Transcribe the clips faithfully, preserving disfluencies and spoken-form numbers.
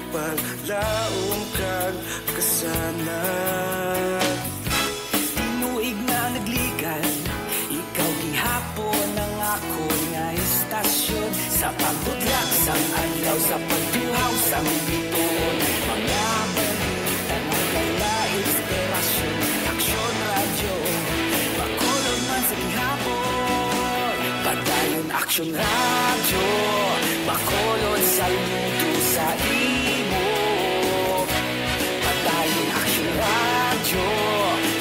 Paglaom kag kasanag. Tinuig na nagligan, ikaw gihapon ang akon nga istasyon. Sa pagbutlak sang adlaw, sa pagtuhaw sang bituon, mga balita nga dala inspirasyon. Aksyon Radyo, Bacolod man sa gihapon. Padayon Aksyon Radyo, Bacolod, saludo sa imo. Padayon Aksyon Radyo,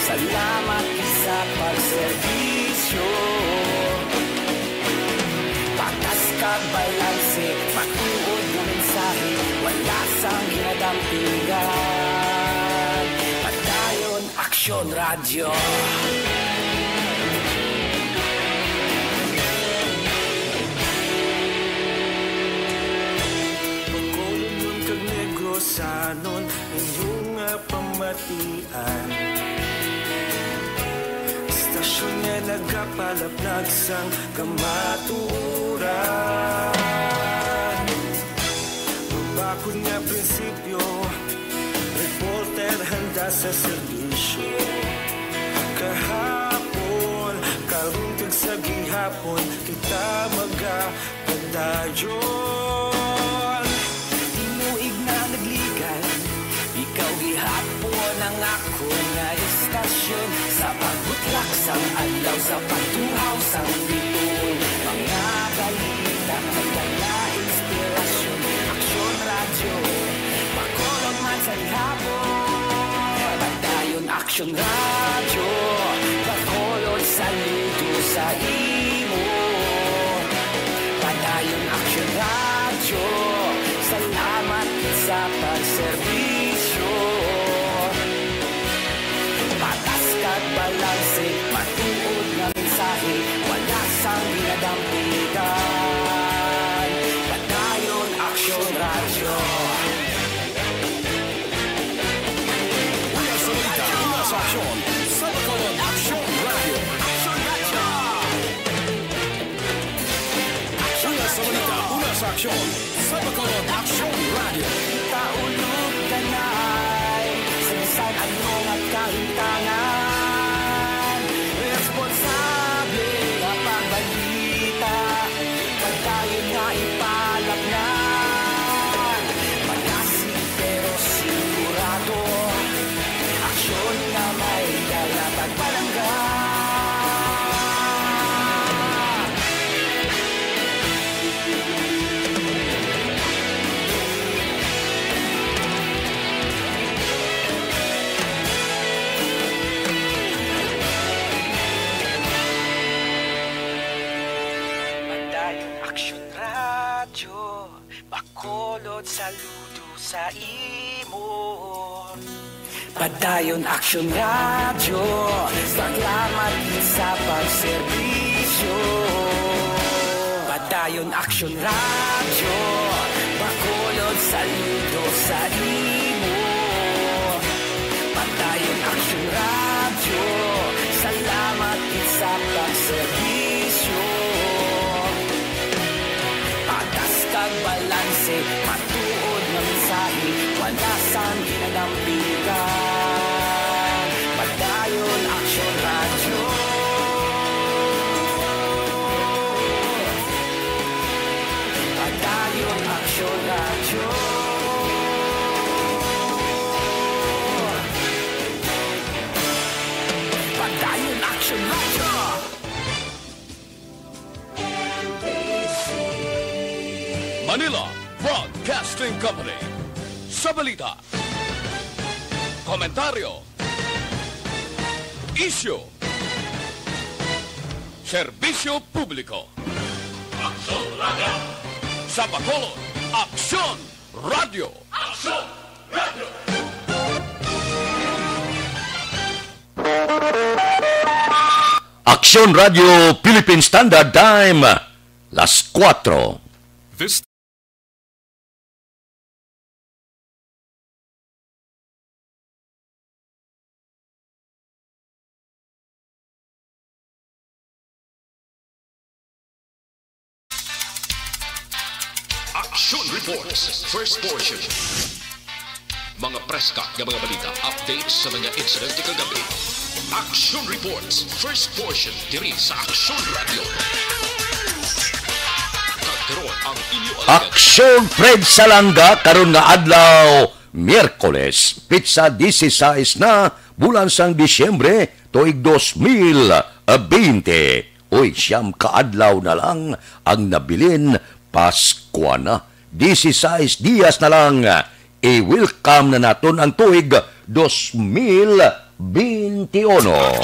salamat sa pagserbisyo. Patas kag balanse, matuod nga mensahe, wala sang ginadampigan. Padayon Aksyon Radyo. Bacolodnon kag Negrosanon, inyo nga pamatian. Istasyon nga nagapalaplag sang kamatuoran. Mabakod nga prinsipyo, reporter handa sa serbisyo. Kahapon, karon kag sa gihapon, kita magapadayon. Tinuig na nagligan, ikaw gihapon ang akon nga istasyon. Sa pagbutlak sang adlaw, sa pagtuhaw sang bituon, mga balita nga dala inspirasyon. Aksyon Radyo, Bacolod man sa gihapon. Padayon Aksyon Radyo, Bacolod, saludo sa imo. Padayon Aksyon Radyo, salamat sa pagserbisyo. Patas kag balanse, matuod nga mensahe, wala sang ginadampigan. Padayon Aksyon Radyo. Una sa balita, una sa aksyon, sa Bacolod Aksyon Radyo. Aksyon Radyo! Una sa balita, una sa aksyon, sa Bacolod Aksyon Radyo. Kita ulog kanay, sa bisan ano nga kahintangan. Responsable nga pagbalita, pagdayon nga ipalapnan. Malasig pero sigurado, aksyon nga may dala kag palangga. Padayon Aksyon Radyo, Bacolod, saludo sa imo. Padayon Aksyon Radyo, salamat sa pagserbisyo. Padayon Aksyon Radyo, Bacolod, saludo sa imo. Padayon Aksyon Radyo, salamat sa pagserbisyo. Patas kag balanse, matuod nga mensahe, wala sang ginadampigan. Padayon Aksyon Radyo. Padayon Aksyon Radyo. Padayon Aksyon Radyo. Manila Broadcasting Company. Sa balita, komentaryo, isyu, serbisyo publiko. Aksyon Radyo. Sa Bacolod, Aksyon Radyo. Aksyon Radyo. Aksyon Radyo Philippine Standard Time, las kuwatro. This Action Reports, first portion. Mga preska nga mga balita, updates sa mga insidente kagabi. Action Reports, first portion, diri sa Action Radio. Kag karon ang inyo alagad. Action Fred Salanga karon nga adlaw, Miyerkules, pitsa dieciséis na, bulan sang Disyembre, tuig dos mil bente. Uy, siyam ka adlaw na lang ang nabilin, Paskwa na. Dieciséis dias na lang, i-welcome na naton ang tuig dos mil bente uno.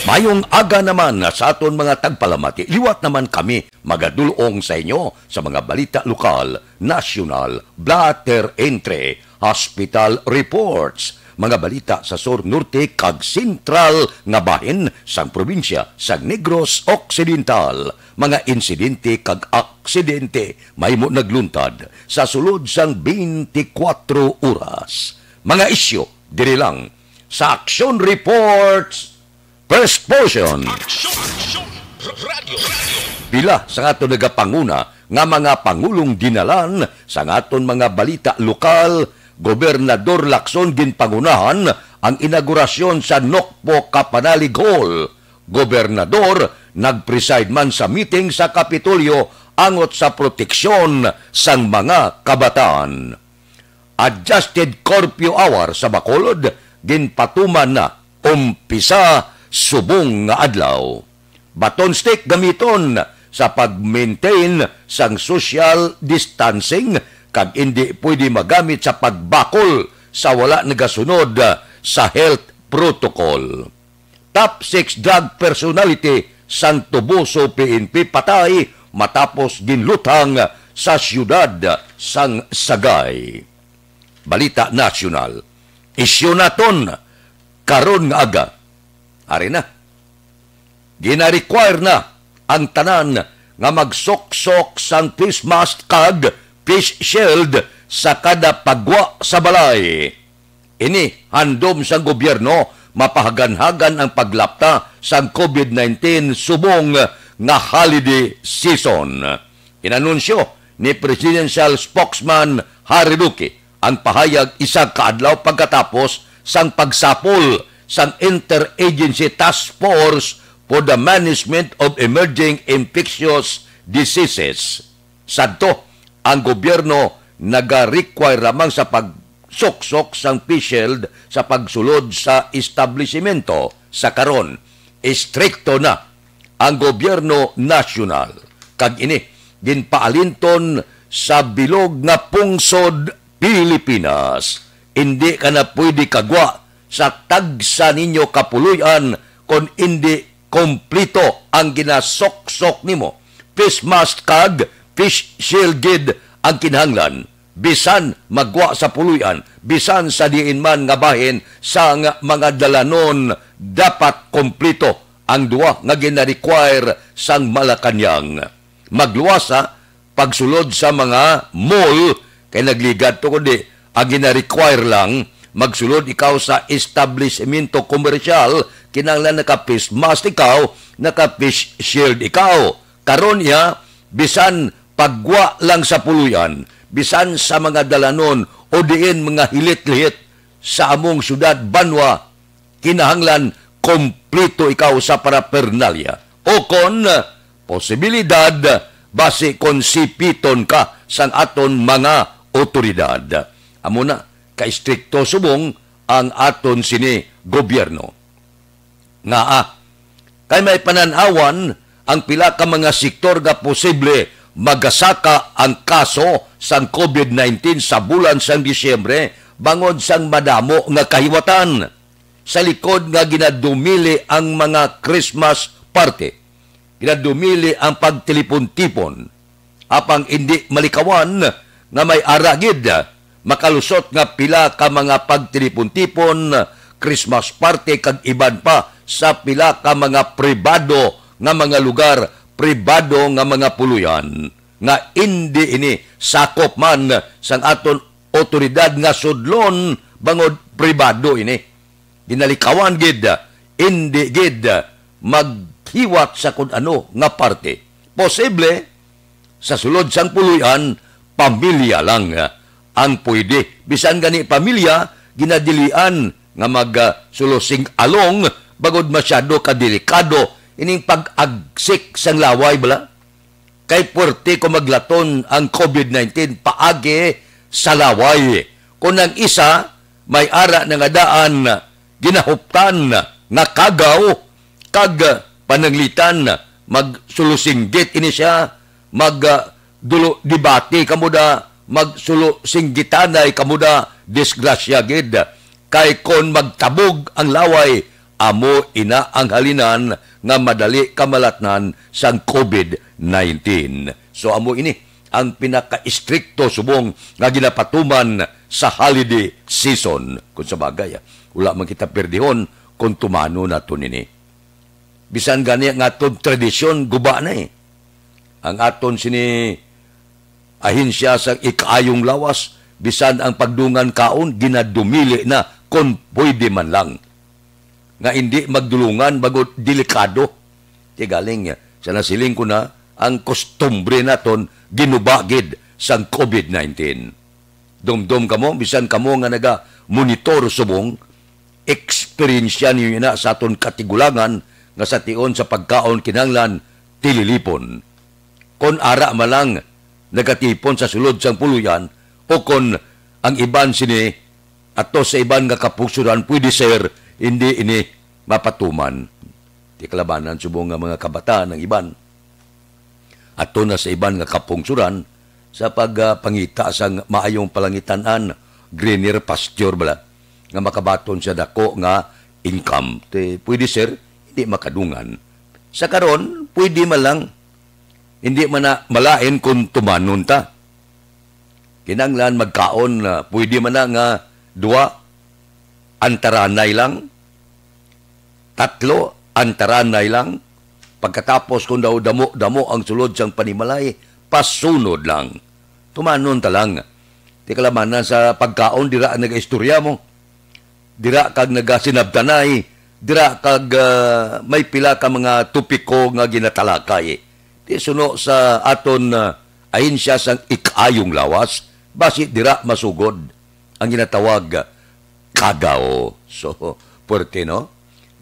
Mayong aga naman sa aton mga tagpalamati. Liwat naman kami magadulong sa inyo sa mga balita lokal, nasyonal, blotter entry, hospital reports, mga balita sa sur, norte, kag sentral nga bahin sang probinsya sang Negros Occidental, mga insidente kag aksidente mahimo nagluntad sa sulod sang twenty-four oras. Mga isyu diri lang sa Action Reports, first portion. Action, Action, Radyo, Radyo. Pila sa aton nagapanguna nga mga pangulong dinalan sa aton mga balita lokal, Gobernador Lacson ginpangunahan ang inaugurasyon sa Nocpo Capanalig Hall. Gobernador nag-preside man sa meeting sa Kapitolyo angot sa proteksyon sang mga kabataan. Adjusted curfew hour sa Bacolod ginpatuman na umpisa subong nga adlaw. Baton stick gamiton sa pag-maintain sang social distancing kag indi pwede magamit sa pagbakol sa wala nagasunod sa health protocol. Top six drug personality sang Toboso P N P patay matapos ginluthang sa siyudad sang Sagay. Balita nasyonal. Isyu naton karon nga aga. Ari na. Gina-require na ang tanan nga magsuksok sang face mask kag face shield sa kada pagwa sa balay. Ini handom sang gobyerno mapahaganhagan ang paglapta sang covid nineteen subong nga holiday season. Inanunsyo ni Presidential Spokesman Harry Roque ang pahayag isa ka adlaw pagkatapos sang pagsapol sang Interagency Task Force for the Management of Emerging Infectious Diseases. Sadto, ang gobyerno naga-require lamang sa pagsuksok sang face shield sa pagsulod sa establisimento. Sa karon, istrikto na ang gobyerno nasyonal, kag ini ginpaalinton sa bilog nga pungsod Pilipinas. Indi ka na pwede kagwa sa tagsa ninyo ka puloy-an kon indi kompleto ang ginasuksok nimo. Face mask kag face shield gid ang kinahanglan, bisan magwa sa puloy-an, bisan sa diin man nga bahin sang mga dalanon, dapat kompleto ang duha nga gina-require sang Malacañang. Magluwas sa pagsulod sa mga mall, kay nagligad to, kundi ang gina-require lang, magsulod ikaw sa establishmento komersyal, kinahanglan naka-face mask ikaw, naka-face shield ikaw. Karon iya, bisan pagwa lang sa puloy-an, bisan sa mga dalanon o diin mga hilit-lihit sa among syudad, banwa, kinahanglan kompleto ikaw sa paraphernalia. O kon posibilidad, basi kon sipiton ka sang aton mga otoridad. Amo na, kaistrikto subong ang aton sini gobyerno. Ngaa, kay may panan-awan ang pila ka mga sektor nga posible magasaka ang kaso sang covid nineteen sa bulan sang Disyembre bangod sang madamo nga kahiwatan. Sa likod nga ginadumili ang mga Christmas party, ginadumili ang pagtilipon-tipon, apang indi malikawan nga may ara gid makalusot nga pila ka mga pagtilipon-tipon, Christmas party, kag iban pa sa pila ka mga pribado nga mga lugar, pribado nga mga puloy-an, nga indi ini sakop man sang aton otoridad nga sudlon bangod pribado ini. Ginalikawan gid, indi gid maghiwat sa kun ano nga parte. Posible, sa sulod sang puloy-an, pamilya lang. ang pwede. Bisan gani pamilya, ginadilian nga mag, ah, sulusing along, bangod masyado ka delikado ining pag-agsik sang laway, bala. Kay puwerte kung maglaton ang COVID nineteen paagi sa laway. Kung ang isa may ara na nga daan ginahuptan nga kagaw kag pananglitan, magsulusinggit ini sia, mag, ah, dulo debate kamo da, magsulusinggitanay kamo da, disgrasya gid. Kay kon magtabog ang laway, amo ina ang halinan nga madali kamalatnan sang COVID nineteen. So, amo ini ang pinaka-istrikto subong nga ginapatuman sa holiday season. Kung sa bagay, ah, wala man kita perdihon kung tumano nato nini. Bisan gani ang aton tradisyon, guba na eh. Ang aton sini ahensya sa ikaayong lawas, bisan ang pagdungan kaon, ginadumili na kon pwede man lang. Nga hindi magdulungan, bangod delikado. Ti galing, sa nasiling ko na, ang kostumbre naton ginuba gid sang COVID nineteen. Dumdom kamo, bisan kamo nga naga-monitor subong, eksperyensya ninyo ina sa aton katigulangan nga sa tion sa pagkaon kinahanglan tililipon. Kon ara man lang nagatipon sa sulod sang puloy-an, o kon ang iban sini ato sa iban nga kapugsuran, pwede, sir, hindi ini mapatuman. Ti kalabanan subong nga mga kabataan ang iban ato na sa iban nga kapungsuran sa pagpangita sang maayong palangitan-an, greener pasture bala, nga makabaton sa dako nga income. Ti, pwede, sir, hindi makadungan. Sa karon, pwede man lang, hindi man na malain kung tumanon ta. Kinahanglan magkaon, ah, pwede man na nga duwa, antaranay lang, tatlo, antaranay lang. Pagkatapos, kung daw damo-damo ang sulod sang panimalay, pasunod lang. Tumanon ta lang. Ti kalabanan sa pagkaon, dira nagaistorya mo. Dira kag nagasinabtanay, dira kag, ah, may pila ka mga topiko nga ginatalakay. Ti suno sa aton, ah, ahensya sang ikaayong lawas, basi dira masugod ang ginatawag kagaw. So, puwerte, no?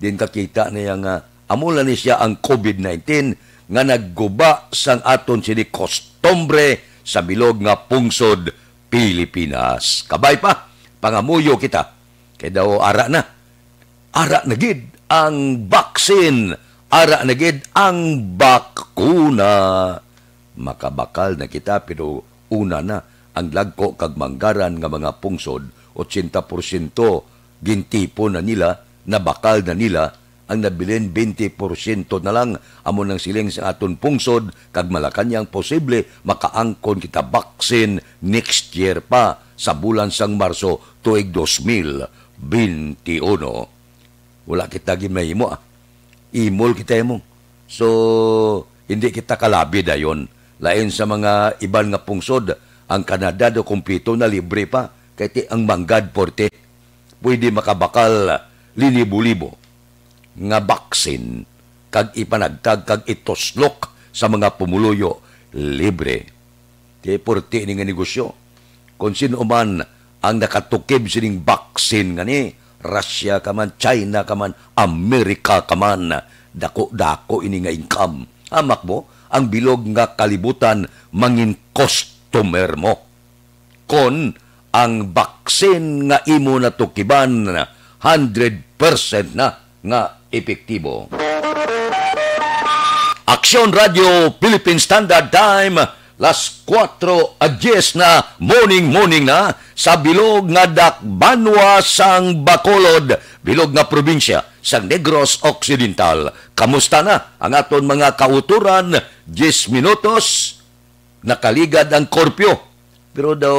Din kakita niya nga amo lang ni siya ang COVID nineteen nga nagguba sang aton sini kostumbre sa bilog nga pungsod Pilipinas. Kabay pa, pangamuyo kita. Kay daw ara na. Ara na gid ang baksin. Ara na gid ang bakuna. Makabakal na kita, pero una na ang lagko kag Manggaran nga mga pungsod, ochenta porsyento gintipon na nila, nabakal na nila, ang nabilin, twenty porsyento na lang amo nang siling sa aton pungsod, kag Malacañang posible makaangkon kita baksin next year pa sa bulan sang Marso tuig dos mil benti uno. Wala kita ginmahimo, ah. Imol kita imo. So, hindi kita kalabi dayon. Lain sa mga iban nga pungsod, ang Canada do kumpleto na libre pa, kay ti ang manggad porte. Pwede makabakal linibo-libo nga baksin kag ipanagtag kag ituslok sa mga pumuluyo libre. Ti porte ini nga negosyo. Kon sino man ang nakatukib sining baksin nga ni, Russia ka man, China ka man, America ka man, dako-dako ini nga income. Hamak mo, ang bilog nga kalibutan mangin customer mo. Kon ang baksin nga imo natukiban, hundred percent na nga epektibo. Aksyon Radio Philippine Standard Time, las kuwatro a dyes na, morning, morning na, sa bilog nga dakbanwa sang Bacolod, bilog nga probinsya sang Negros Occidental. Kamusta na ang aton mga kautoran? Dyes minutos, nakaligad ang korpyo. Pero daw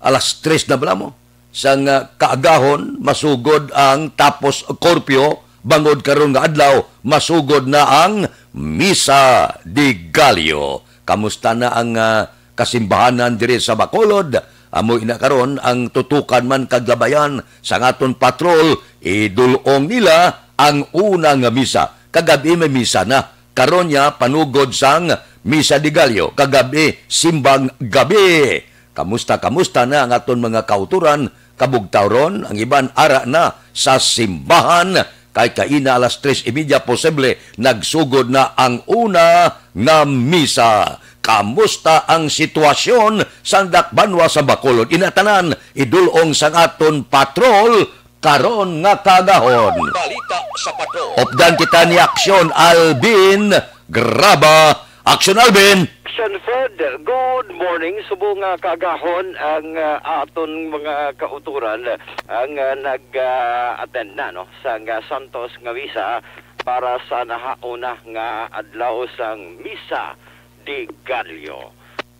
alas tres na bala mo. Sang, ah, kaagahon, masugod ang tapos korpyo. Bangod karon nga adlaw, masugod na ang Misa de Gallo. Kamusta na ang, ah, kasimbahanan diri sa Bacolod? Amo ina karon ang tutukan man kag labayan sang aton patrol, idul-ong nila ang una nga misa. Kagab-i may misa na. Karon niya panugod sang Misa de Gallo, kagab-i simbang gabi. Kamusta, kamusta na ang aton mga kauturan? Kabugtaw ron, ang iban ara na sa simbahan. Kay kaina alas tres y media, posible nagsugod na ang una nga misa. Kamusta ang sitwasyon sa Dakbanwa sa Bacolod? Inatanan, idulong sang aton patrol karon nga kaagahon. Balita sa Patrol. Updan kita ni Aksyon Alvin Graba. Aksyon Alvin! Aksyon Fred, good morning. Subong nga kaagahon ang, ah, aton mga kauturan ang, ah, nag, ah, attend na, no, sa nga Santos nga misa para sa nahauna nga adlaw sang Misa de Gallo.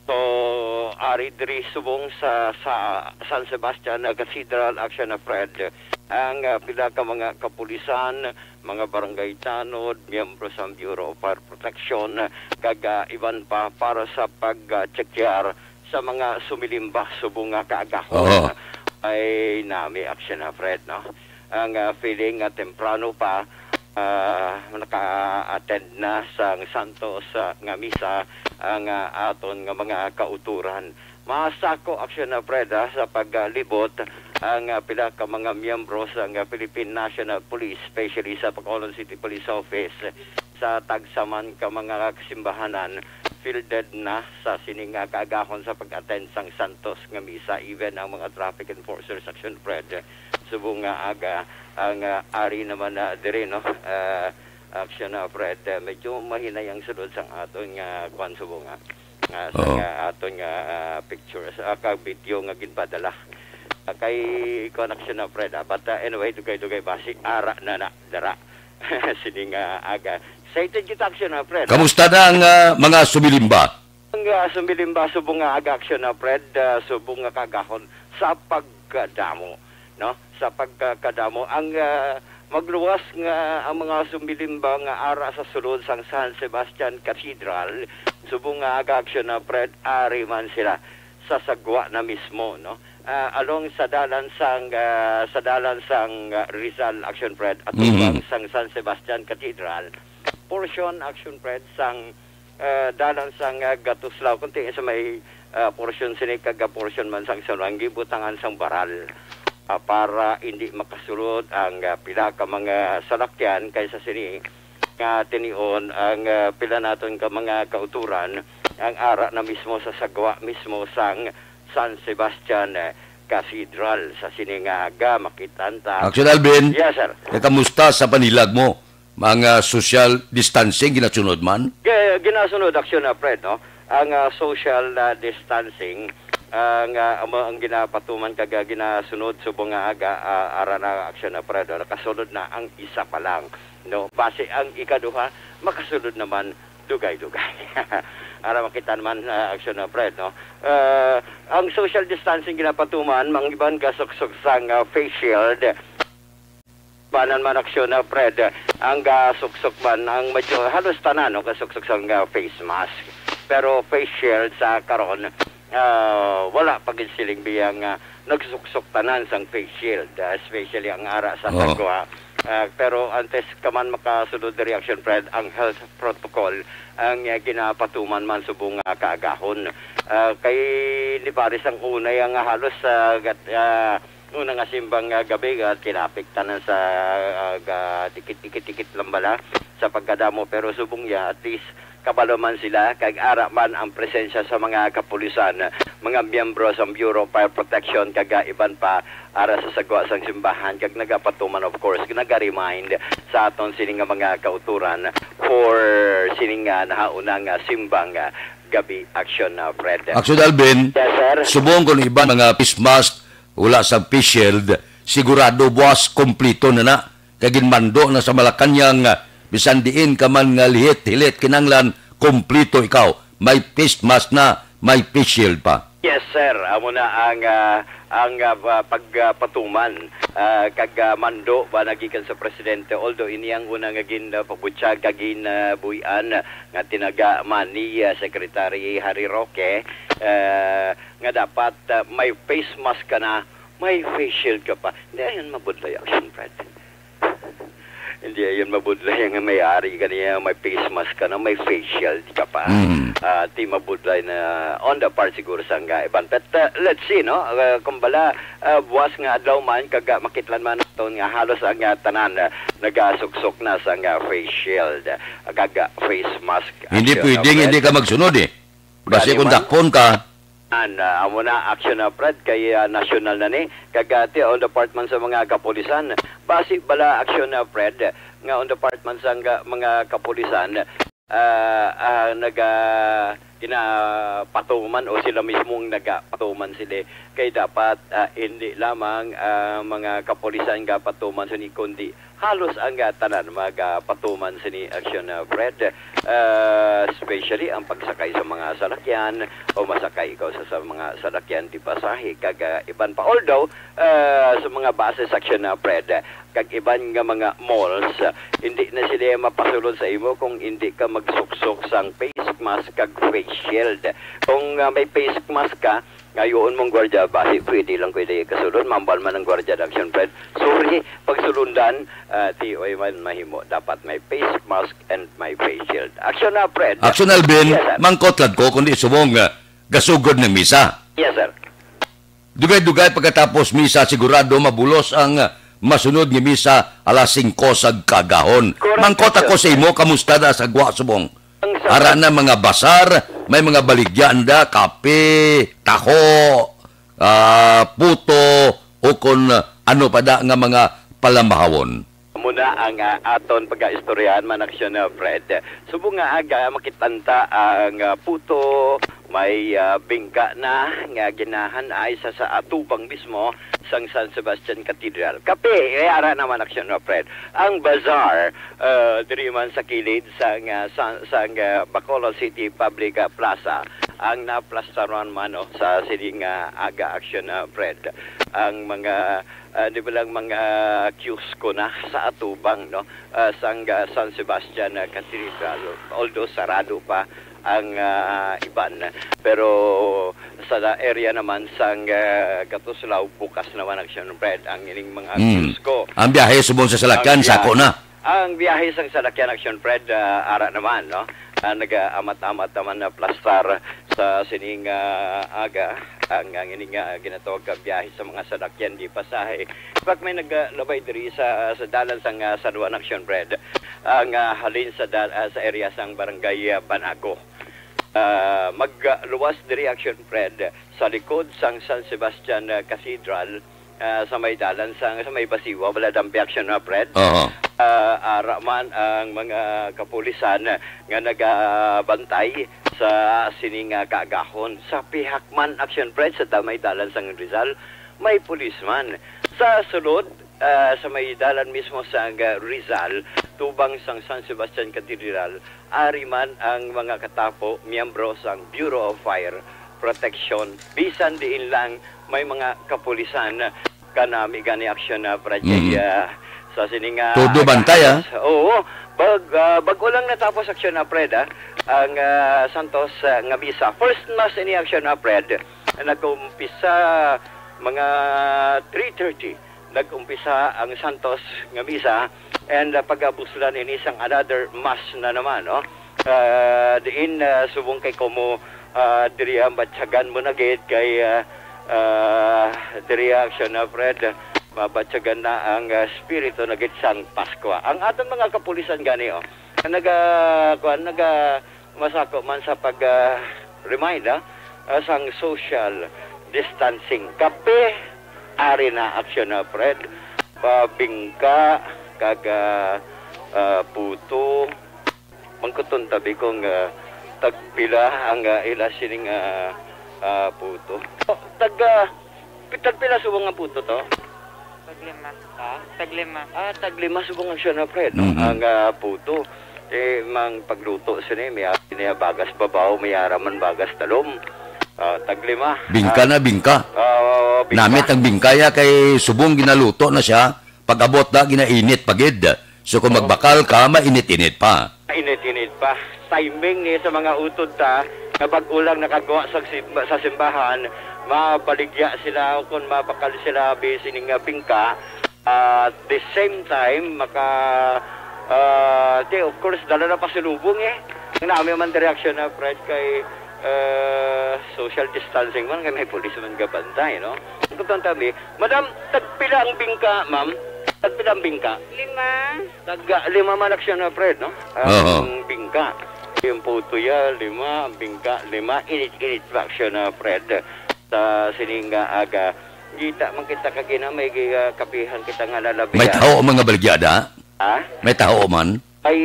So, ari diri subong sa, sa San Sebastian Cathedral, Aksyon Fred, ang, ah, pila ka mga kapulisan, mga barangay tanod, miyembro sa Bureau of Fire Protection, kag, ah, iban pa para sa pag-tsekyar sa mga sumilimba subong nga kaagahon. Oo. Ay nami, Aksyon Fred, no? Ang, ah, feeling nga temprano pa, ah, naka-attend na sang Santos, ah, nga misa ang, ah, aton nga mga kauturan. Masako, Aksyon Fred, ah, sa paglibot ang, ah, pila ka mga miyembro sang, ah, Philippine National Police, especially sa Bacolod City Police Office, sa tagsa man ka mga kasimbahanan, fielded na sa sini nga kaagahon sa pag-attend sang Santos nga misa, even ang mga traffic enforcers, Aksyon Fred, subong nga aga ang, ah, ari naman na diri, no? Ah, Aksyon Fred, ah, medyo mahinay ang sulod sang aton nga kwan subong nga, ah, sa Oo. nga aton nga, ah, pictures, ah, ka video nga ginpadala. Ah, kay kwan, Aksyon Fred, ah. But, ah, anyway, dugay-dugay basi ara na na dara. Sini nga aga. Excited kita, Aksyon Fred, ah. Kamusta na ang, ah, mga sumilimba? Ang, ah, sumilimba subong nga aga, Aksyon Fred, ah, subong nga kaagahon sa pagkadamo, no? Sa pagkakadamo. Ang, ah, magluwas nga ang mga sumilimba nga ara sa sulod sang San Sebastian Cathedral, subong nga aga, Aksyon Fred, ari man sila sa sagwa na mismo, no? Ah, along sa dalan sang, ah, sa dalan sang, ah, Rizal, Aksyon Fred, at Mhm. sang San Sebastian Cathedral, portion, Aksyon Fred, sang ah, dalan sang, ah, Gatuslao, kunti sa may, ah, porsyon sini kag, ah, porsyon man sang Sunangi, butangan sang baral, ah, para indi makasulod ang, ah, pila ka mga salakyan. Kaysa sini nga tinion ang, ah, pila naton ka mga kauturan ang ara na mismo sa sagwa mismo sang San Sebastian, eh, Cathedral. Sa sini nga aga, makitan ta. Action, Alvin. Yes, sir. Eh, kamusta sa panilag mo? Mga social distancing ginasunod man? Ge-, ginasunod, Aksyon, ah, Fred, no? Ang, ah, social, ah, distancing, ang, ah, amo ang ginapatuman kag, ah, ginasunod subong nga aga, ah, ara na, Aksyon, ah, Fred, no? Nakasunod na ang isa pa lang, no? Basi ang ikaduha, makasunod naman dugay-dugay. Ara makita naman, ah, Aksyon, ah, Fred, no? Ah, ang social distancing ginapatuman, mangiban ka suksok sang, ah, face shield, Banan man, Aksyon, ah, Fred, ang gasuksok man ang medyo halos tanan, no, gasuksok sang, ah, face mask. Pero face shield sa karon, ah, wala pa gid siling biyang, ah, nagsuksok tanan sang face shield, ah, especially ang ara sa Oo. sagwa. Ah, pero antes ka man makasulod diri, Aksyon Fred, ang health protocol ang, ah, ginapatuman man subong nga kaagahon. Ah, kay ni Paris ang unay ang halos, ah, gat-, ah, Una nga simbang nga gabi, ah, kinapik tanan sa, ah, ga-, dikit-dikit-dikit lang bala sa pagkadamo. Pero subong niya, at least, kabalo man sila, kag ara man ang presensya sa mga kapulisan, mga miyembro sa Bureau of Fire Protection, kag, ah, iban pa, ara sa sagwa sang simbahan, kag nagapatuman, of course, nag-remind sa aton sini nga mga kauturan for sini nga nahauna nga simbang, ah, gabi, Action, ah, Fred. Action, Alvin. Yes, sir. Subong kung iban mga face mask, wala sa face shield, sigurado buwas kompleto na na. Kay ginmando na sa Malacañang, ah, bisan diin ka man nga lihit-hilit kinanglan, kompleto ikaw. May face mask na, may face shield pa. Yes, sir. Amo na ang, ah, ang, ah, pa-, pagpatuman, ah, kag, ah, mando ba nagikan sa presidente. Although ini ang una nga gin, ah, pabutyag kag gin, ah, buy-an nga tinaga man ni, ah, Secretary Harry Roque, ah, nga dapat, ah, may face mask ka na, may face shield ka pa. Hindi, ayan, mabudlay, Action Fred. Hindi, ayun, mabudlay ang may-ari kaniya, may face mask ka na, may face shield ka pa. Mm. Ah, ti mabudlay na on the part siguro sa nga iban. But, uh, let's see, no? Uh, kung bala, uh, buwas nga adlaw man, kag, uh, makitlan man naton nga halos ang, uh, tanan, uh, nagasuksok na sa nga face shield, uh, kag, uh, face mask. Hindi action pwedeng hindi ka magsunod, eh. Basi kung dakpon ka. An, ah, amo na action na, Fred, kay, ah, national na ni. Kag, ah, ti, on the part man sa mga kapulisan. Basi bala action na, Fred, nga on the part man sa nga, mga kapulisan, ah, ah, naga-, ginapatuman o sila mismo ang nagapatuman sila. Kay dapat, ah, hindi lamang, ah, mga kapulisan gapatuman sini, kundi halos ang, ah, tanan magapatuman sini action, ah, Fred. Ah, especially ang pagsakay sa mga salakyan o masakay ikaw sa, sa mga salakyan di pasahe kag, ah, iban pa. Although, ah, sa mga buses action, ah, Fred, kag iban nga mga malls, ah, hindi na sila mapasulod sa imo kung hindi ka magsuksok sang face mask kag face shield. Kung, ah, may face mask ka, ngayon mong gwardiya, basi pwede lang, pwede ikasulod. Mambal man ang gwardiya ng action, Fred. Sorry, pagsulundan, ah, ti way man mahimo. Dapat may face mask and may face shield. Action na, Fred. Action, Alvin. Yes, sir. Mangkot lang ko, kundi subong, ah, gasugod ng misa. Yes, sir. Dugay-dugay pagkatapos misa, sigurado mabulos ang, ah, masunod nga misa alas singko sa kagahon. Correct, Mangkot ako sir. Sa imo, kamusta na sa gwa subong? Ang sa Ara na mga basar, may mga baligya anda, kape, taho, ah, puto, o kon ano pa da nga mga palamahawon. Amo na ang, ah, aton pag-istoryahan man aksyon na, Fred. Subong nga aga, makitanta ang, ah, puto, may, ah, bingka na nga ginahan ay sa, sa atubang mismo sang San Sebastian Cathedral. Kape, eh, ara naman aksyon na, Fred. Ang bazaar, ah, diri man sa kilid sang, ah, sang, sang, ah, Bacolod City Public, ah, Plaza, ang naplastaran man, no, sa sining, ah, aga aksyon na, Fred. Ang mga, ah, di ba lang, mga kiosko na sa atubang, no, ah, sang, ah, San Sebastian, ah, Cathedral. Although sarado pa ang, ah, iban, pero sa area naman sang, ah, Katuslaw, bukas naman aksyon, Fred, ang ining mga Mm. kiosko. Ang biyahe subong sa salakyan, Ang biyahe. sako na. Ang biyahe sang salakyan aksyon, Fred, ah, ara naman, no? Ah, nag-aamat-amat naman na plastar sa sining, ah, aga. Ang, ang ini nga ginatawag nga biyahe sa mga salakyan di pasahe. Pag may naglabay diri sa, sa dalan sang, ah, San Juan aksyon, Fred, ang, ah, halin sa dal-, ah, sa area sang barangay, ah, Banago. Ah, magluwas diri aksyon, Fred, sa likod sang San Sebastian, ah, Cathedral, ah, sa may dalan sa, sa may Basiwa, wala dampi aksyon na, Fred. Oho. Ah, ara man ang mga kapulisan nga nagabantay sa sining, ah, kaagahon. Sa pihak man aksyon, Fred, sa da-, may dalan sang Rizal, may pulisman. Sa sulod, ah, sa may dalan mismo sa, ah, Rizal, tubang sang San Sebastian Cathedral, ari man ang mga katapo, miyembro sang Bureau of Fire Protection. Bisan diin lang may mga kapulisan, kanami gani aksyon na, Fred, Mm. ah, sa sining, ah, Todo aga bantay, ah. halos. Oo, bag-, ah, bag-o lang natapos aksyon na, Fred, ah, ang, ah, Santos, ah, nga misa. First mass ini aksyon na, Fred. Nag-umpisa mga three thirty. Nag-umpisa ang Santos nga misa, and, ah, pag-abuslan ini sang another mass na naman, no? Ah, diin, ah, subong kay komo, ah, diri ang batyagan mo na gid kay, ah, ah, diri ang siya na, Fred, mabatyagan na ang, ah, spirito na gid sang Paskwa. Ang aton mga kapulisan gani, oh, naga-, kuwan, naga-, masako man sa pag, ah, remind, ah, ah, sang social distancing. Kape, ari na aksyon na, Fred. Pabingka, kag, ah, ah, puto. Mangkuton tabi kung, ah, tagpila ang, ah, ila sining, ah, ah, puto. Oh, tag, ah, pi-, tagpila subong ang puto to? Taglima. Ha? Taglima. Ah, taglima subong ang siya na, Fred, no? Mhm. Ang, ah, puto. Eh, mang pagluto sini, may niya bagas babaw, may ara man bagas talom. Ah, taglima. Bingka Ah, na, bingka. ah, bingka. Namit ang bingkaya kay subong ginaluto na siya, pag-abot na, ginainit pa gid. So, kung Oo. magbakal ka, mainit-init pa. Mainit-init pa. Timing ni sa mga utod ta, nga bag-o lang nakagawa sa simba-, sa simbahan, mabaligya sila o kung mabakal sila, bi-, sining, ah, bingka, At the same time, maka, ah, di, of course, dala na pasulubong eh. Ang nami man direksyon na, Fred, kay, ah, social distancing man, kay may pulis man gabantay, no? Ang kutang tabi, Madam, tagpila ang bingka, ma'am? Tagpila ang bingka? Lima. Tag, ah, lima man aksyon na, Fred, no? Ang Oo. bingka. Yung puto ya, lima. Ang bingka, lima. Init-init pa aksyon na, Fred. Sa sining nga aga, kita man kita kagina, may gi-, ah, kapihan kita nga nalabihan. May taho man nga baligyada? Ha? May taho man? Ay,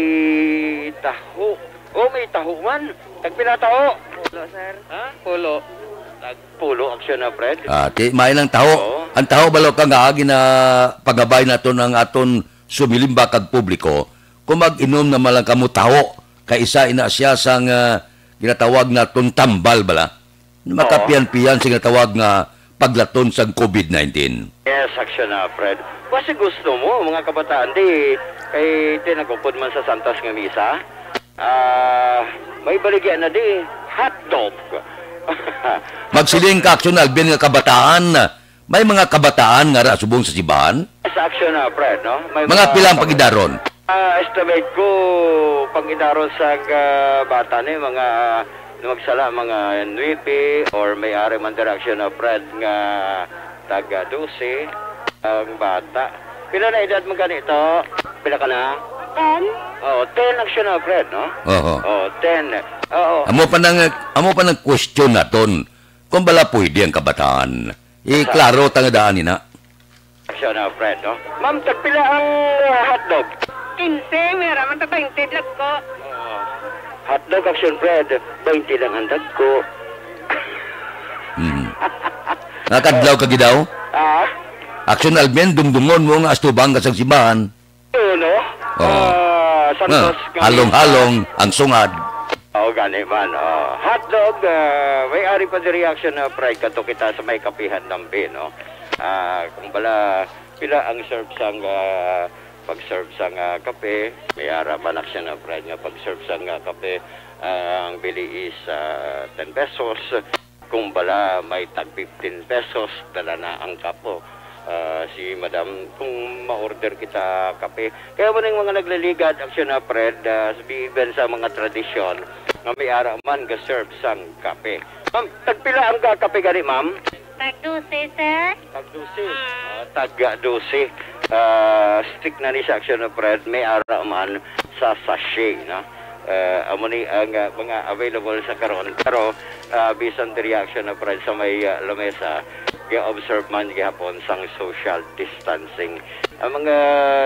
taho. Oh, may taho man. Tagpila taho? Pulo, sir. Ha? Pulo. Tagpulo aksyon na, Fred. Ah, ti, may lang taho. Oo. Ang taho, balo ka nga, ginapangabay naton ang aton sumilimba kag publiko, kung mag-inom na man lang kamo taho, kay isa ina siya sang, ah, ginatawag naton tambal, bala. Makapian-pian sing tawag nga paglaton sang covid nineteen. Yes, aksyon na, Fred. Basi gusto mo, mga kabataan, di, kay tinagupod man sa Santos nga misa, ah, may baligya na di, hotdog. Magsiling ka, Aksyon Alvin, nga kabataan, may mga kabataan nga ra subong sa sibahan? Sa aksyon na, Fred, no? May Mga mga pilang kabat- pangidaron? Ah, estimate ko, pangidaron sa, ah, bata ni mga, ah, magsala, mga nuebe or may ari man direksyon na, Fred, nga taga dose ang bata. Pila na edad mo ganito? Pila ka na? Ten. Oh, ten aksyon na, Fred, no? Oho. Oh, ten. Oo. Amo pa nang, amo pa nang question naton. Kung bala pwede ang kabataan, iklaro ta nga daan ina. Aksyon na, Fred, no? Ma'am, tagpila ang, ah, hotdog? Quince, may raman ta twenty, dagko. Oh. Hotdog, aksyon, Fred, twenty lang ang dagko. Hmm. Nakadlaw ka gidaw? Ah? Aksyon, Alvin, dumdumon mo nga astubang ka sa sibahan. Oo, no? Oo. Ah, Santos Ah, nga halong-halong ang sungad. Oo, gani man. Oh. Hotdog, ah, may ari pa diri aksyon na, Fred, kato kita sa may kapihan lambi, no? Ah, kung bala, pila ang serve sang, ah, pag-serve sang, ah, kape, may ara man aksyon na, Fred, nga pag-serve sang, ah, kape, ah, ang bili is, ah, ten pesos. Kung bala may tag fifteen pesos, dala na ang kapo. Ah, si madam, kung ma-order kita kape. Kaya mo ning mga nagliligad, aksyon na, Fred, ah, even sa mga tradisyon, nga may ara man ga-serve sang kape. Ma'am, tagpila ang ga-, kape gani, ma'am? Tag dose, sir. Tag dose. Mm. Ah, tag dose. Ah, stick na ni sa aksyon na, Fred, may ara man sa sachet, no? Ah, amo ni ang, ah, mga available sa karon. Pero, ah, bisan diri aksyon na, Fred, sa may, ah, lamesa, gi-observe man gihapon sang social distancing. Ang mga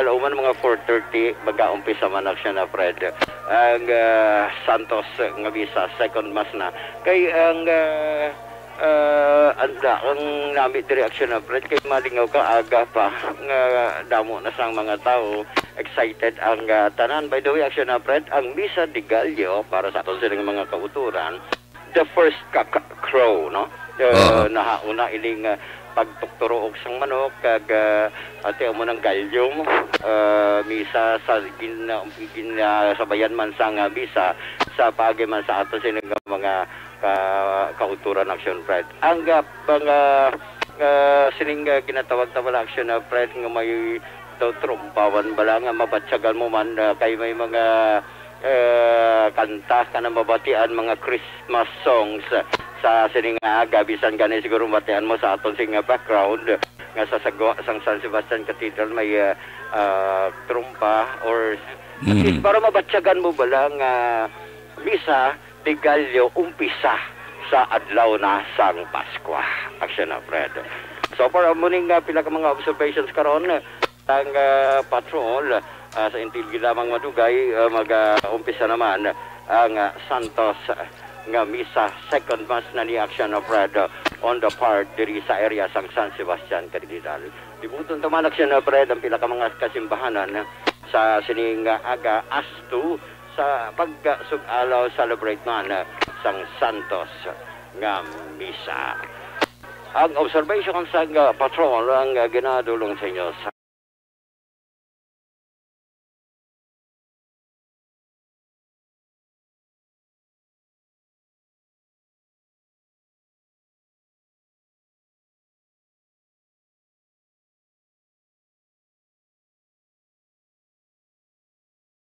lauman, mga four thirty, mag-aumpisa man aksyon na, Fred. Ang, ah, Santos nga misa, second mass na. Kay ang, ah, Ah, anda ang nami diri, aksyon na, Fred, kay malingaw ka, aga pa nga damo na sang mga tawo, excited ang, ah, tanan. By the way, aksyon na, Fred, ang Misa de Gallo para sa aton sining mga kauturan, the first cock crow, no? Ah, Aha. Nahauna ining, ah, pagtukturuok sang manok kag, ah, ate mo ng galyong, ah, misa sa gin-, gin-, ah, sabayan man sang, ah, misa sa paagi man sa ato sining mga ka-, kauturan aksyon, Fred. Ang, ah, pang, ah, ah, sining, ah, ginatawag ta bala aksyon na, Fred, nga may daw trumpawan bala nga mabatyagan mo man, ah, kay may mga, ah, kanta ka na mabatian, mga Christmas songs, ah, sa sining nga aga, bisan gani siguro mabatian mo sa aton sing, ah, background nga sa sagwa sang San Sebastian Cathedral may, ah, ah, trumpa or at Mm. least para mabatyagan mo bala nga misa de Gallo umpisa sa adlaw na sang Paskwa. Aksyon na, Fred. So far, amo ni nga pila ka mga observations karon ang, ah, patrol, ah, sa intil gid lamang madugay, ah, mag, ah, umpisa naman ang, ah, Santos nga Misa, second Mass na ni Aksyon na, Fred, on the part diri sa area sang San Sebastian Cathedral. Libuton ta man, Aksyon na, Fred, ang pila ka mga kasimbahanan sa sining aga as to sa pagsug-alaw, celebrate man sang Santos nga misa. Ang observation sang, ah, patrol ang, ah, ginadulong sa inyo sa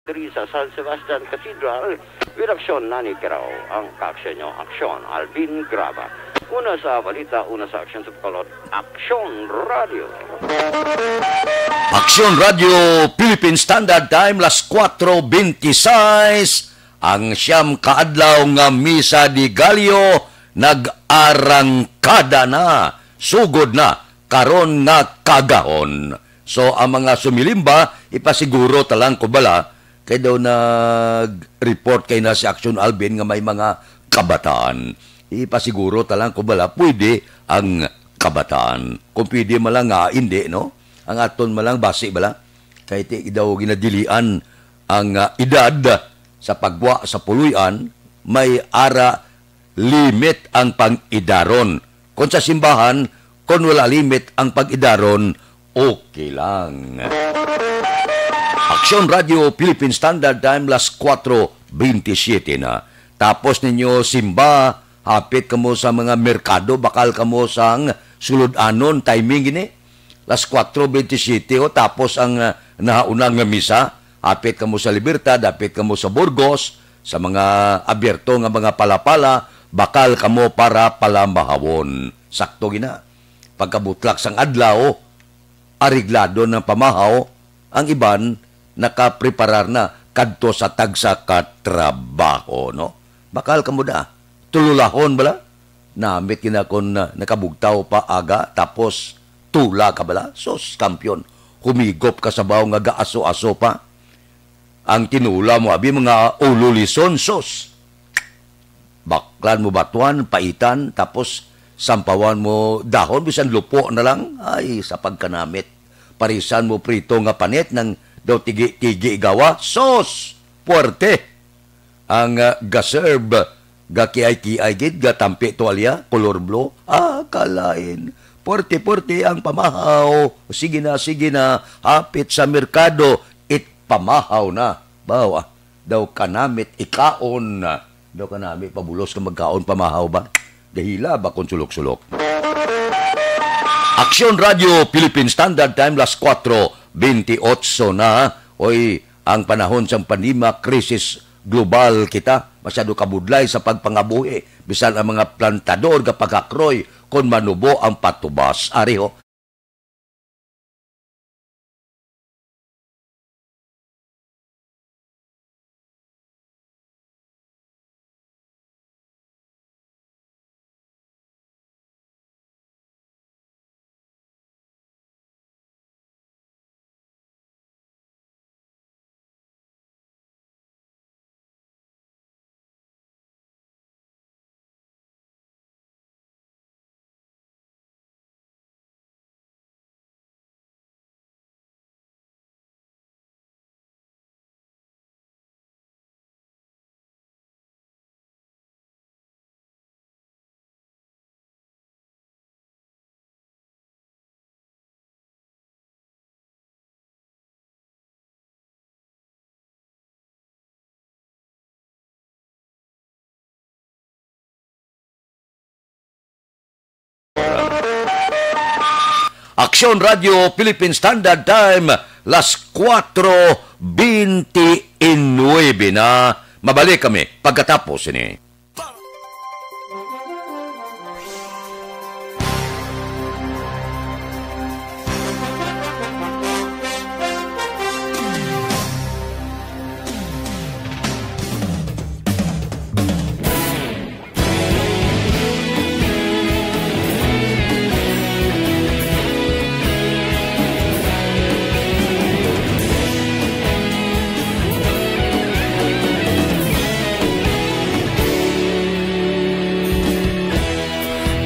diri sa San Sebastian Cathedral. With aksyon, Nani Kirao, ang kaaksyon nyo, Aksyon, Alvin Graba. Una sa balita, una sa aksyon sa Bacolod, Aksyon Radio. Aksyon Radio, Philippine Standard Time, las kuwatro bente seis, ang siyam ka adlaw nga Misa de Gallo nag-arangkada na, sugod na, karon nga kagahon. So, ang mga sumilimba, ipasiguro ta lang ko bala, kay daw nag-report kay na si Action Alvin nga may mga kabataan. Ipasiguro ta lang ko bala, pwede ang kabataan. Kung pwede man lang nga, hindi, no? Ang aton man lang basi bala. Kay ti daw ginadilian ang, ah, edad sa pagwa sa puloy-an, may ara limit ang pang-idaron. Kon sa simbahan, kon wala limit ang pag-idaron, okay lang. Aksyon Radio Philippine Standard Time, las kuwatro bente siyete na. Tapos ninyo simba, hapit kamo sa mga merkado, bakal kamo sang sulod-anon, timing gini. Las kuwatro bente siyete, o, tapos ang, ah, nahauna nga misa, hapit kamo sa Libertad, hapit kamo sa Burgos, sa mga abierto nga mga palapala, bakal kamo para palamahawon. Sakto gina. Pagkabutlak sang adlaw, areglado ng pamahaw, ang iban nakapreparar na kadto sa tagsa ka trabaho, no? Bakal kamo da. Tululahon bala? Namit gina kon, ah, nakabugtaw pa aga, tapos tula ka bala? Sus, kampiyon, humigop ka sa baw nga gaaso-aso pa. Ang tinula mo, abi, mga ulo lison, sus. Baklan mo batuan, paitan, tapos sampawan mo dahon, bisan lupo na lang. Ay, sa pagkanamit. Parisan mo prito nga panit nang daw tigi-tigi gawa. Sus! Puwerte! Ang, ah, ga-serve, gakiay-kiay gid, gatampi tuwalya, kolor blue. Ah, kalain. Puwerte-puwerte ang pamahaw. Sige na, sige na, hapit sa merkado, it pamahaw na. Baw, ah, daw kanamit ikaon. Daw kanami pabulos ka magkaon pamahaw ba? Dahila ba kung sulok-sulok? Aksyon Radio Philippine Standard Time, las kuwatro bente otso na. Oy, ang panahon sang pandemya, krisis global kita. Masyado kabudlay sa pagpangabuhi. Bisan ang mga plantador gapagakroy kon manubo ang patubas. Ari ho. Aksyon Radio Philippine Standard Time, las kuwatro bente nuebe na. Mabalik kami pagkatapos ini.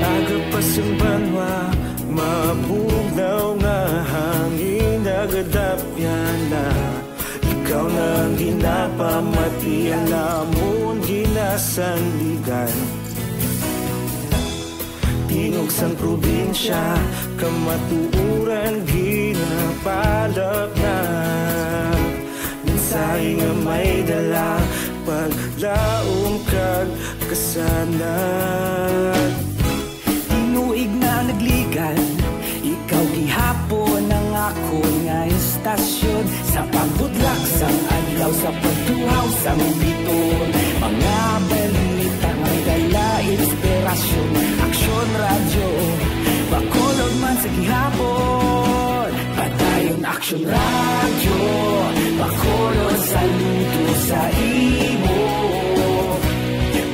Aga pa sang banwa, mabugnaw nga hangin, nagadapyan na. Ikaw na ang ginapamati, ang amon ginasandigan. Tingog sang probinsya, kamatuoran ginapalapnap. Mensahe nga may dala, paglaom kag kasanag. Tinuig na nagligan, ikaw gihapon ang akon nga istasyon. Sa pagbudlak sang adlaw, Sa pagtuhaw sang biton, mga balita nga may dala inspirasyon. Aksyon Radyo, Bacolod man sa gihapon. Padayon Aksyon Radyo, Bacolod saludo sa imo.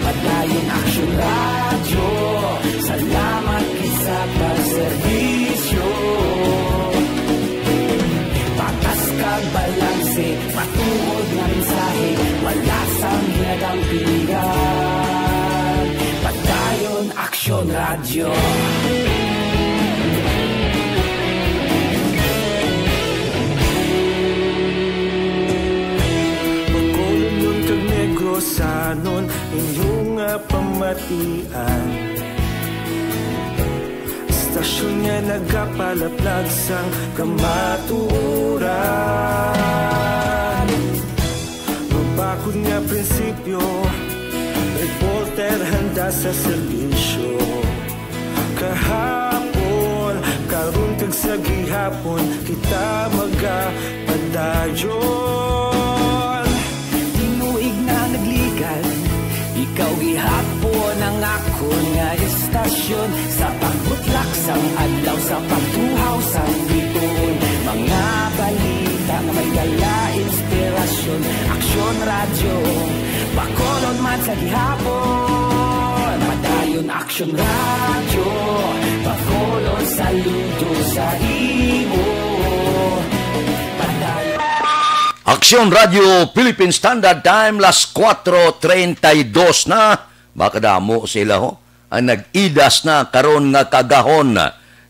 Padayon Aksyon Radyo, salamat gid sa pagserbisyo. Patas kag balanse, matuod nga mensahe, wala sang hinadang pilihan. Padayon Aksyon Radyo. Bacolodnon kag Negrosanon, inyo nga pamatian. Istasyon nga nagapalaplag sang kamatuoran. Mabakod nga prinsipyo, reporter handa sa serbisyo. Kahapon, karon kag sa gihapon, kita magapadayon. Tinuig na nagligad, ikaw gihapon ang akon nga istasyon. Sa pagbutlak sang adlaw, sa pagtuhaw sang bituon, mga balita nga may dala inspirasyon. Aksyon Radyo, Bacolod man sa gihapon. Padayon Aksyon Radyo, Bacolod saludo sa imo. Padayon Aksyon Radyo Philippine Standard Time, las kuwatro treinta y dos na. Makadamo sila, ho, ang nag-idas na karon nga kagahon.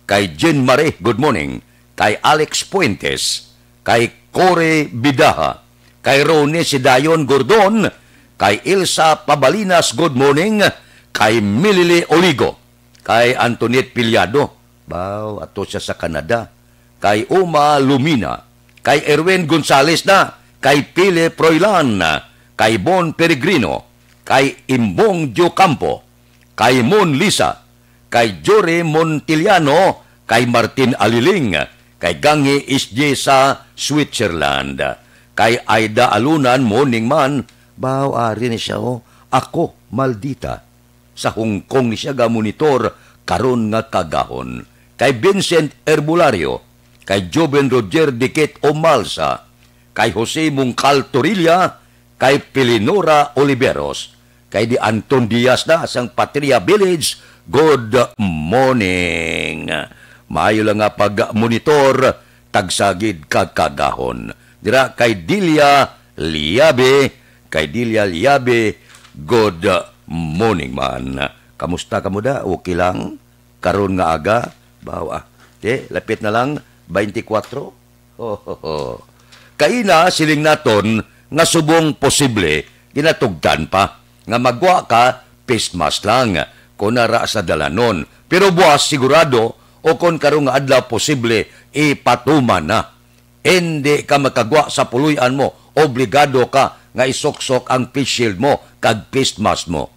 Kay Jean Marie, good morning. Kay Alex Fuentes, kay Cory Bidaha, kay Ronnie Sidayon Gordon, kay Ilsa Pabalinas, good morning. Kay Milili Oligo, kay Antoinette Piliado, baw, ato siya sa Canada, kay Uma Lumina, kay Erwin Gonzales na, kay Philip Roylan, kay Bon Peregrino, kay Imbong Diocampo, kay Mon Lisa, kay Jory Montiliano, kay Martin Aliling, kay Ganghi S J sa Switzerland, kay Aida Alunan, morning man, baw, ari ni siya, oh. Ako, Maldita, sa Hong Kong ni siya gamonitor karon nga kagahon. Kay Vincent Herbolario, kay Joven Roger Dikit Omalsa, kay Jose Mungkal Torilla, kay Pilinora Oliveros, kay Di Anton Diaz na sang Patria Village, good morning. Maayo lang nga pag-monitor, tagsa gid ka kagahon. Dira kay Delia Liabe, kay Delia Liabe, good morning man. Kamusta kamo da? Okay lang? Karon nga aga? Bawa. Te, lapit na lang, twenty-four. Ho, ho, ho. Kaina, siling naton nga subong posible, ginatugdan pa nga magwa ka, face mask lang, kung nara sa dalanon. Pero buwas, sigurado, o kung karong nga adlaw, posible, ipatuman na. Indi ka makagwa sa puloy-an mo, obligado ka nga isuksok ang face shield mo kag face mask mo.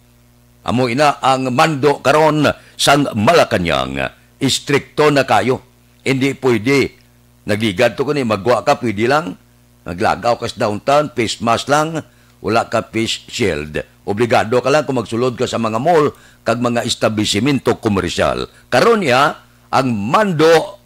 Amo ina ang mando karon sang Malacañang. Istrikto na kayo. Hindi pwede. Nagligad to kani, magwa ka, pwede lang. Naglagaw ka sa downtown, face mask lang, wala ka face shield. Obligado ka lang kung magsulod ka sa mga mall kag mga establisimento komersyal. Karon niya, ang mando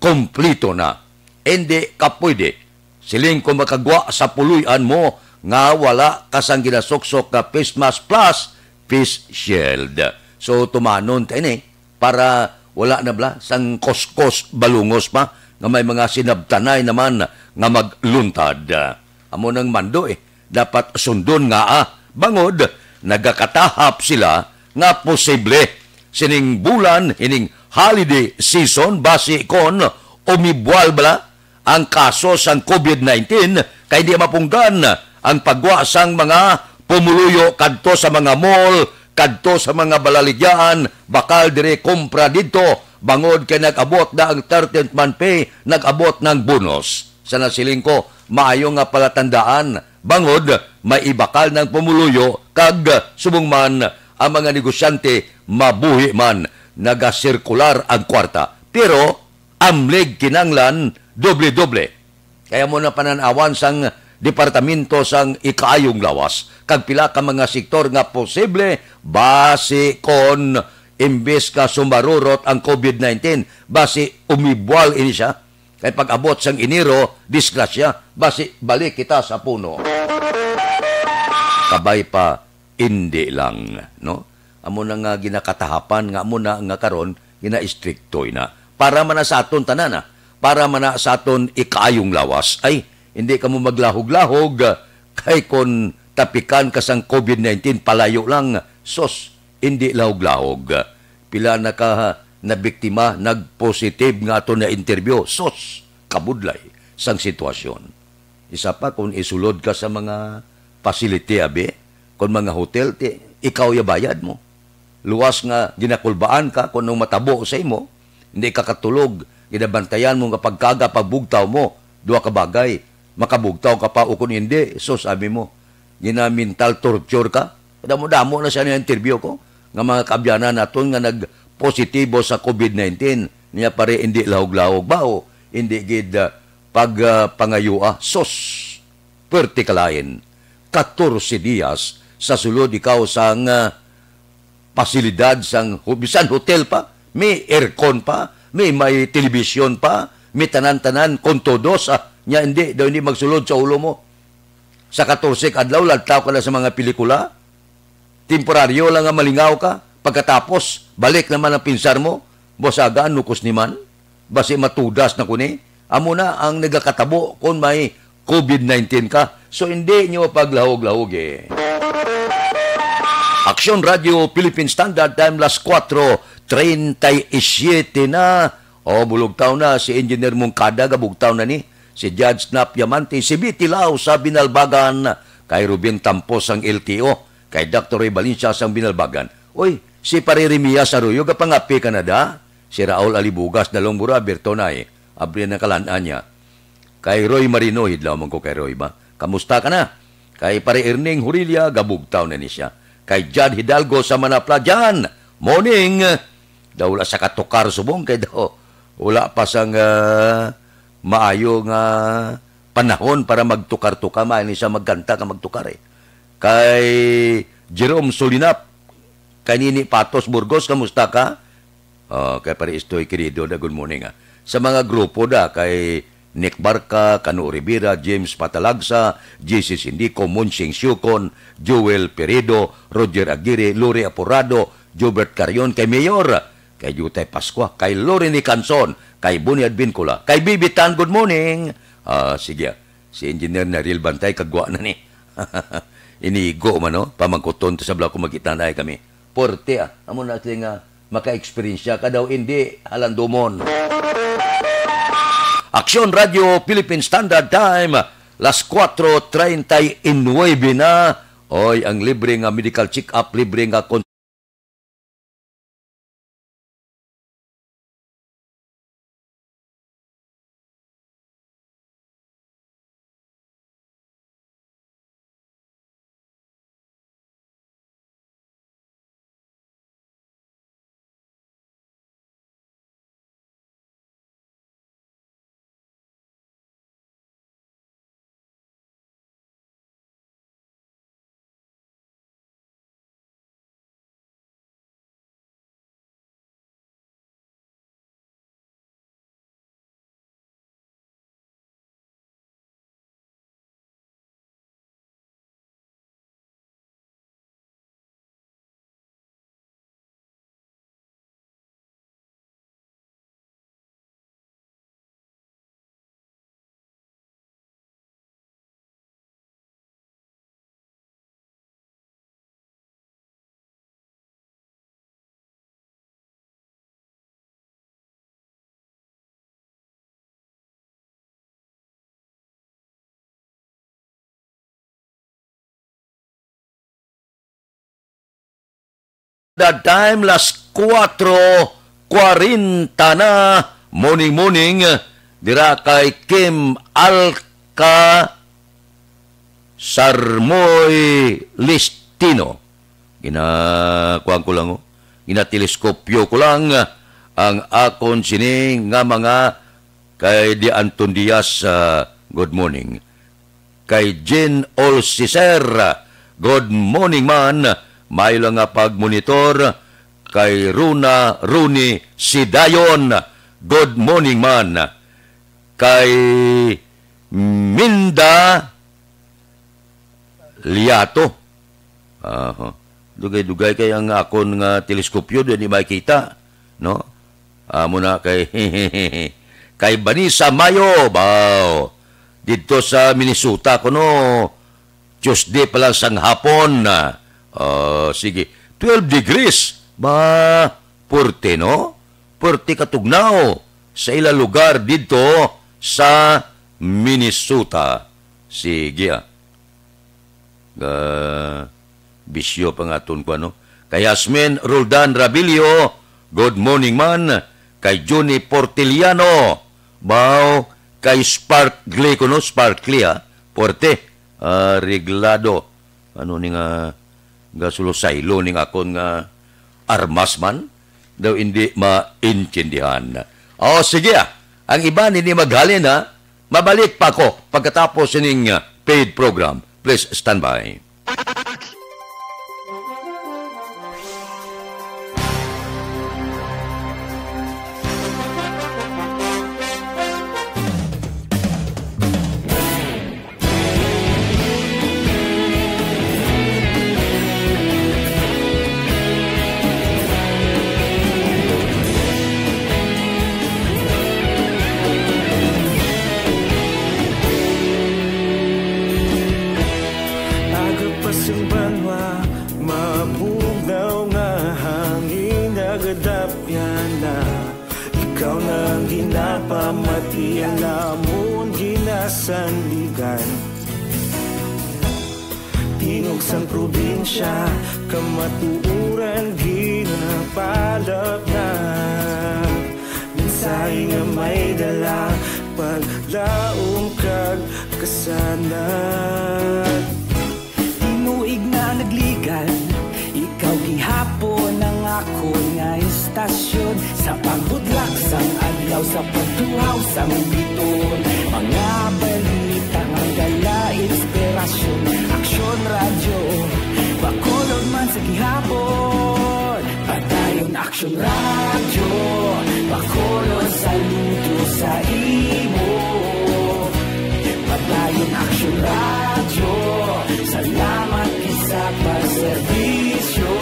kompleto na. Hindi ka pwede. Siling ko, makagwa sa puloy-an mo nga wala ka sang ginasuksok nga face mask plus face shield. So, tumanon ta ini para wala na bala sang kuskos balungos pa nga may mga sinabtanay naman nga magluntad. Amo nang mando, eh. Dapat sundon nga, ah, bangod nagakatahap sila nga posible sining bulan, ining holiday season, basi kon umibwal bala ang kaso sang COVID nineteen, kay di mapunggan ang pagwa sang mga pumuluyo kadto sa mga mall, kadto sa mga balaligyaan, bakal diri, kompra didto, bangod kay nag-abot na ang thirteenth month pay, nag-abot na ang bonus. Sa nasiling ko, maayo nga palatandaan, bangod may ibakal ng pumuluyo kag subong man ang mga negosyante mabuhi man nagasirkular ang kwarta. Pero amlig kinanglan doble-doble. Kaya mo na panan-awan sang departamento sang ikaayong lawas, kag pila ka mga sektor nga posible basi kon imbes nga sumarurot ang covid nineteen, basi umibwal ini siya. Kay pag-abot sang Enero, disgrasya, basi balik kita sa puno. Kabay pa, indi lang, no? Amo na nga ginakatahapan nga amo na nga karon ginaistrikto na. Para man na sa aton tanan, ah. Para man na sa aton ikaayong lawas. Ay, hindi kamo maglahog-lahog, ah, kay kon tapikan ka sang covid nineteen, palayo lang. Sus, hindi lahog-lahog. Pila na ka nabiktima, nag-positive nga aton na-interview. Sus, kabudlay sang sitwasyon. Isa pa, kung isulod ka sa mga facility, abi, kung mga hotel, ti, ikaw ya bayad mo. Luwas nga ginakulbaan ka kung anong matabo sa imo, hindi ka katulog, ginabantayan mo nga pagkaga, pagbugtaw mo, duha ka bagay, makabugtaw ka pa o kung hindi, sus, abi mo, gina-mental torture ka. Damo-damo na siya na interview ko, nga mga kaabyanan naton nga nag-positibo sa covid nineteen, niya pare hindi lahog-lahog ba o hindi gid, ah, pag, ah, pangayua. Sus, perti ka lain. Katorse dias sa sulod ikaw sang, ah, pasilidad sang hu-, bisan hotel pa, may aircon pa, may, may telebisyon pa, may tanan-tanan, kon todos, ah, nya hindi, daw hindi magsulod sa ulo mo. Sa katorse ka adlaw, lantaw ka na sa mga pelikula. Temporaryo lang nga malingaw ka. Pagkatapos, balik naman ang pinsar mo. Busaga, nukos ni man. Basi matudas na ko ni. Amo na ang nagakatabo kung may covid nineteen ka. So, hindi nyo paglahog-lahogi. Aksyon Radio Philippine Standard Time, las kuwatro treinta y siete na. O, bulugtaw na si Engineer Mungkada, gabugtaw na ni. Si Judge Snap Diamante, si B T Lao sa Binalbagan, kay Ruben Tampos sang L T O, kay Doctor Roy Valencia sang Binalbagan. Uy, si Pare Remias Arroyo, gapangapi ka na da? Si Raul Alibugas, Dalong Bura, Bertonay, abri na kalan-an niya. Kay Roy Marino, hidlaw man ko kay Roy ba? Kamusta ka na? Kay Pare Erning Hurilia, gabugtaw na ni siya. Kay Jad Hidalgo sa Manapla, Jan, morning! Daw wala sa katukar subong kay daw wala pa sang, ah, maayo nga panahon para magtukar-tukar. Maayo ni siya magkanta ka magtukar, eh. Kay Jerome Solinap, kay Nini Patos Burgos, kamusta ka? Oh, kay Pare Istoy Querido na, good morning, ah. Sa mga grupo da, kay Nick Barca, Cano Rivera, James Patalagsa, J C Sindico, Monsing Siucon, Joel Peredo, Roger Aguirre, Lori Aporado, Jobert Carion, kay Mayor, kay Jutay Pascua, kay Loreny Canson, kay Bonnie Advincula, kay Bibi Tan, good morning. Ah, sige. Si Engineer Naril Bantay, kagwa na ni. Inigo man, no? Pamangkuton to sa bala ko magkita na kami. Porte, ah. Amo na sila nga maka-eksperyensya ka daw, hindi halandomon. Aksyon Radio Philippine Standard Time, las kuwatro treinta y nueve na. Oy, ang libre nga medical check-up, libre nga kon- The time, las kuwatro kwarenta na, morning, morning, dira kay Kim Alca Sarmoy Listino. Gina-, kuwan ko lang, oh. Ginateleskopyo ko lang ang akon sini nga mga kay Di Anton Diaz, ah, good morning. kay Jean Olsiser. Good morning, man. Maayo lang nga pagmonitor kay Runa Runi Sidayon. Good morning, man. Kay Minda Liato. Aha. Dugay-dugay kay ang akon nga teleskopyo, di, di makita, no? Amo na kay, kay Vanessa Mayo, baw. Didto sa Minnesota, kuno, Tuesday pa lang sang hapon. Ah, sige, twelve degrees. Ba, puwerte, no? Puwerte katugnaw sa ila lugar didto sa Minnesota. Sige, ah. Ga-, bisyo pa nga aton kuwan, no? Kay Yasmin Roldan Rabilio, good morning, man. Kay Johnny Portiliano, baw, kay Sparkly, kuno, Sparkly, ah. Puwerte, ah, reglado. Ano ni nga, nga sulusaylo ning akon nga armas man? Daw hindi maintindihan. O, sige, ah. Ang iban hindi maghalin, ha? Mabalik pa ako pagkatapos sining, ah, paid program. Please stand by. Aga pa sing banwa, mabugnaw nga hangin nagadapyan na. Ikaw na ang ginapamati, ang amon ginasandigan. Tingog sang probinsya, kamatuoran ginapalapnag. Mensahe nga may dala, paglaom kag kasanag. Tinuig na nagligan, ikaw gihapon ang akon nga istasyon. Sa pagbutlak sang adlaw, sa pagtuhaw sang biton, mga balita nga dala inspirasyon. Aksyon Radyo, Bacolod man sa gihapon. Padayon Aksyon Radyo, Bacolod, saludo sa imo. Padayon Aksyon Radyo, salamat gid sa pagserbisyo.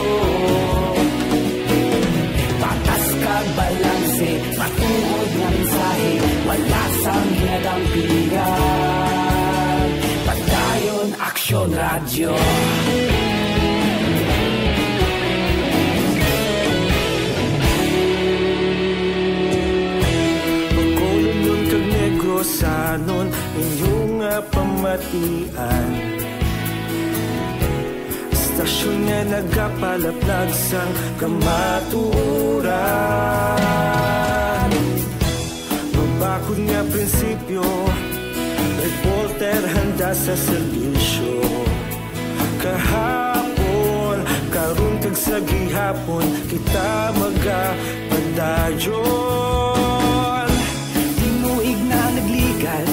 Patas kag balanse, matuod nga mensahe, wala sang ginadampigan. Padayon Aksyon Radyo. Bacolodnon kag Negrosanon, inyo nga pamatian. Istasyon nga nagapalaplag sang kamatuoran. Mabakod nga prinsipyo, reporter handa sa serbisyo. Kahapon, karon kag sa gihapon, kita magapadayon. Tinuig na nagligan,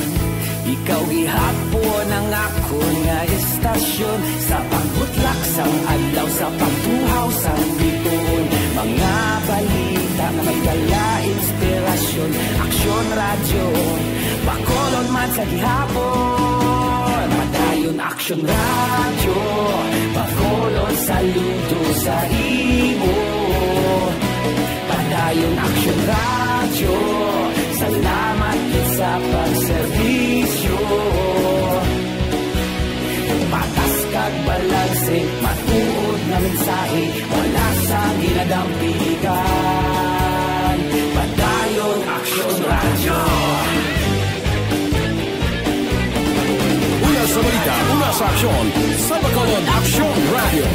ikaw gihapon ang akon nga istasyon. Sa pagbutlak sang adlaw, sa pagtuhaw sang bituon, mga balita nga may dala inspirasyon. Aksyon Radyo, Bacolod man sa gihapon. Padayon Aksyon Radyo, Bacolod, saludo sa imo. Padayon Aksyon Radyo, salamat gid sa pagserbisyo. Patas kag balanse, matuod nga mensahe, wala sang ginadampigan. Padayon Aksyon Radyo. Una sa balita, una sa aksyon, sa Bacolod Aksyon Radyo.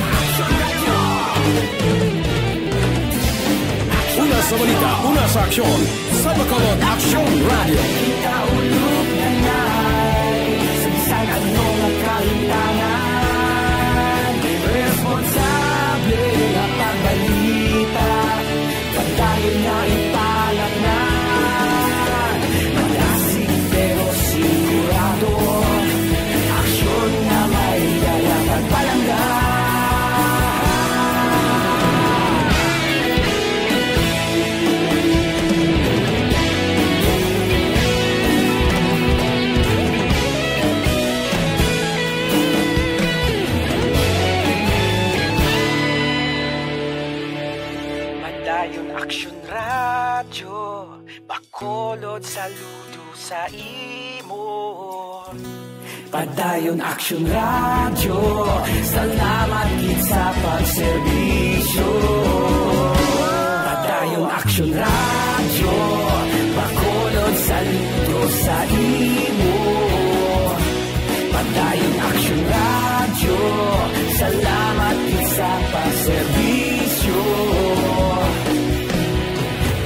Una sa balita, una sa aksyon, sa Bacolod Aksyon Radyo. Kita ulog na nai, sa bisan ano nga kahitangan, responsable nga pagbalita. Padayon na ipalapngan, malasig pero sigurado. Radyo Bacolod, saludo sa imo. Padayon Aksyon Radyo, salamat gid sa pagserbisyo. Padayon Aksyon Radyo, Bacolod, saludo sa imo. Padayon Aksyon Radyo, salamat gid sa pagserbisyo.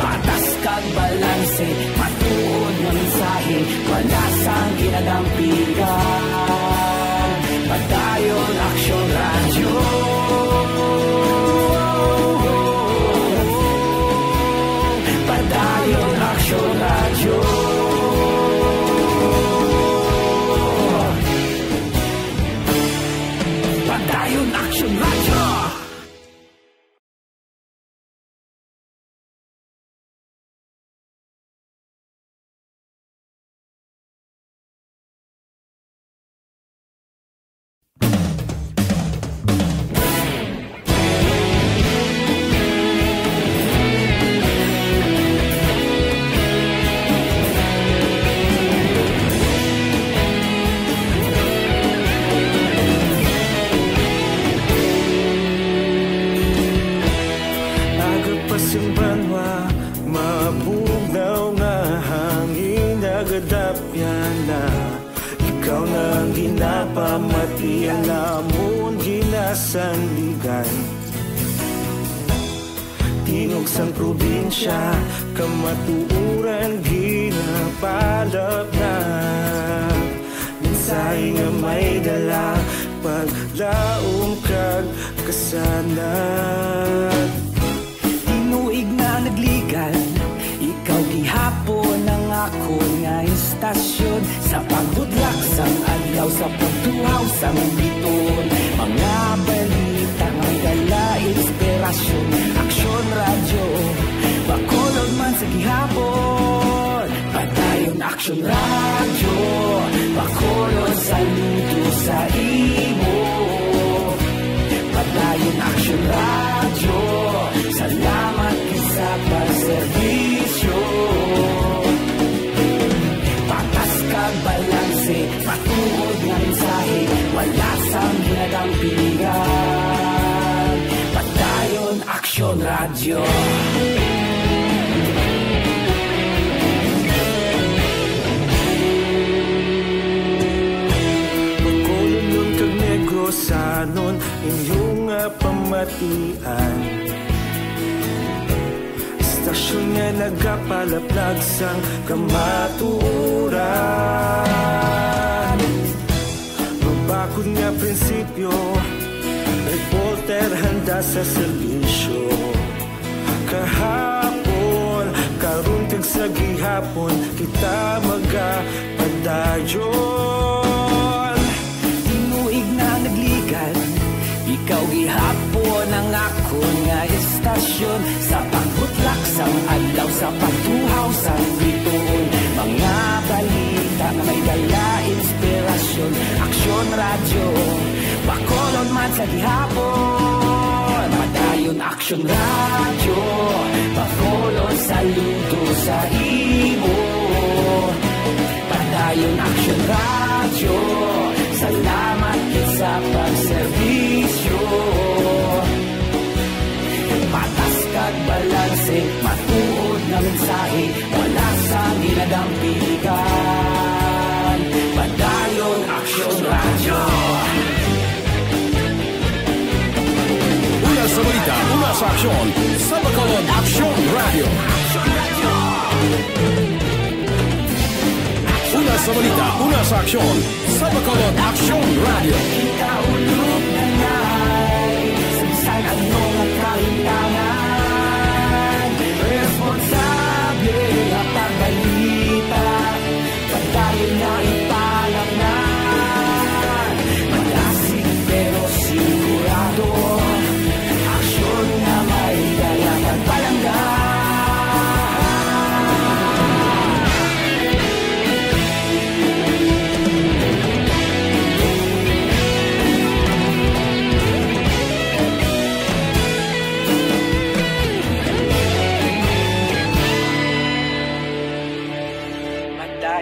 Patas kag balanse, matuod nga mensahe, wala sang ginadampigan. Padayon Aksyon Radyo. Padayon Aksyon Radyo. Padayon Aksyon Radyo. Aga pa sing banwa, mabugnaw nga hangin nagadapyan na. Ikaw na ang ginapamati, ang amon ginasandigan. Tingog sang probinsya, kamatuoran ginapalapnag. Mensahe nga may dala, paglaom kag kasanag. Tinuig na nagligan, ikaw gihapon ang akon nga istasyon. Sa pagbutlak sang adlaw, sa pagtuhaw sang bituon, mga balita nga may dala inspirasyon. Aksyon Radyo, Bacolod man sa gihapon. Padayon Aksyon Radyo, Bacolod, saludo sa imo. Padayon Aksyon Radyo, salamat gid sa pagserbisyo. Patas kag balanse, matuod nga mensahe, wala sang ginadampigan. Padayon Aksyon Radyo. Bacolodnon kag Negrosanon, inyo nga pamatian. Istasyon nga nagapalaplag sang kamatuoran. Mabakod nga prinsipyo, reporter handa sa serbisyo. Kahapon, karon kag sa gihapon, kita magapadayon. Tinuig na nagligan, ikaw gihapon ang akon nga istasyon. Sa pagbutlak sang adlaw, sa pagtuhaw sang bituon, mga balita nga may dala inspirasyon. Aksyon Radyo, Bacolod man sa gihapon. Padayon Aksyon Radyo, Bacolod, saludo sa imo. Padayon Aksyon Radyo, salamat gid sa pagserbisyo. Patas kag balanse, matuod nga mensahe, wala sang ginadampigan. Padayon Aksyon Radyo. Una sa balita, una sa aksyon, sa Bacolod Aksyon Radyo. Una sa balita, una sa aksyon, sa Bacolod Aksyon Radyo. Kita ulog na ngay, sa bisan ano nga kahintangan, responsable nga pagbalita. Padayon nga ipalapngan, malasig pero sigurado, aksyon nga may dala kag palangga.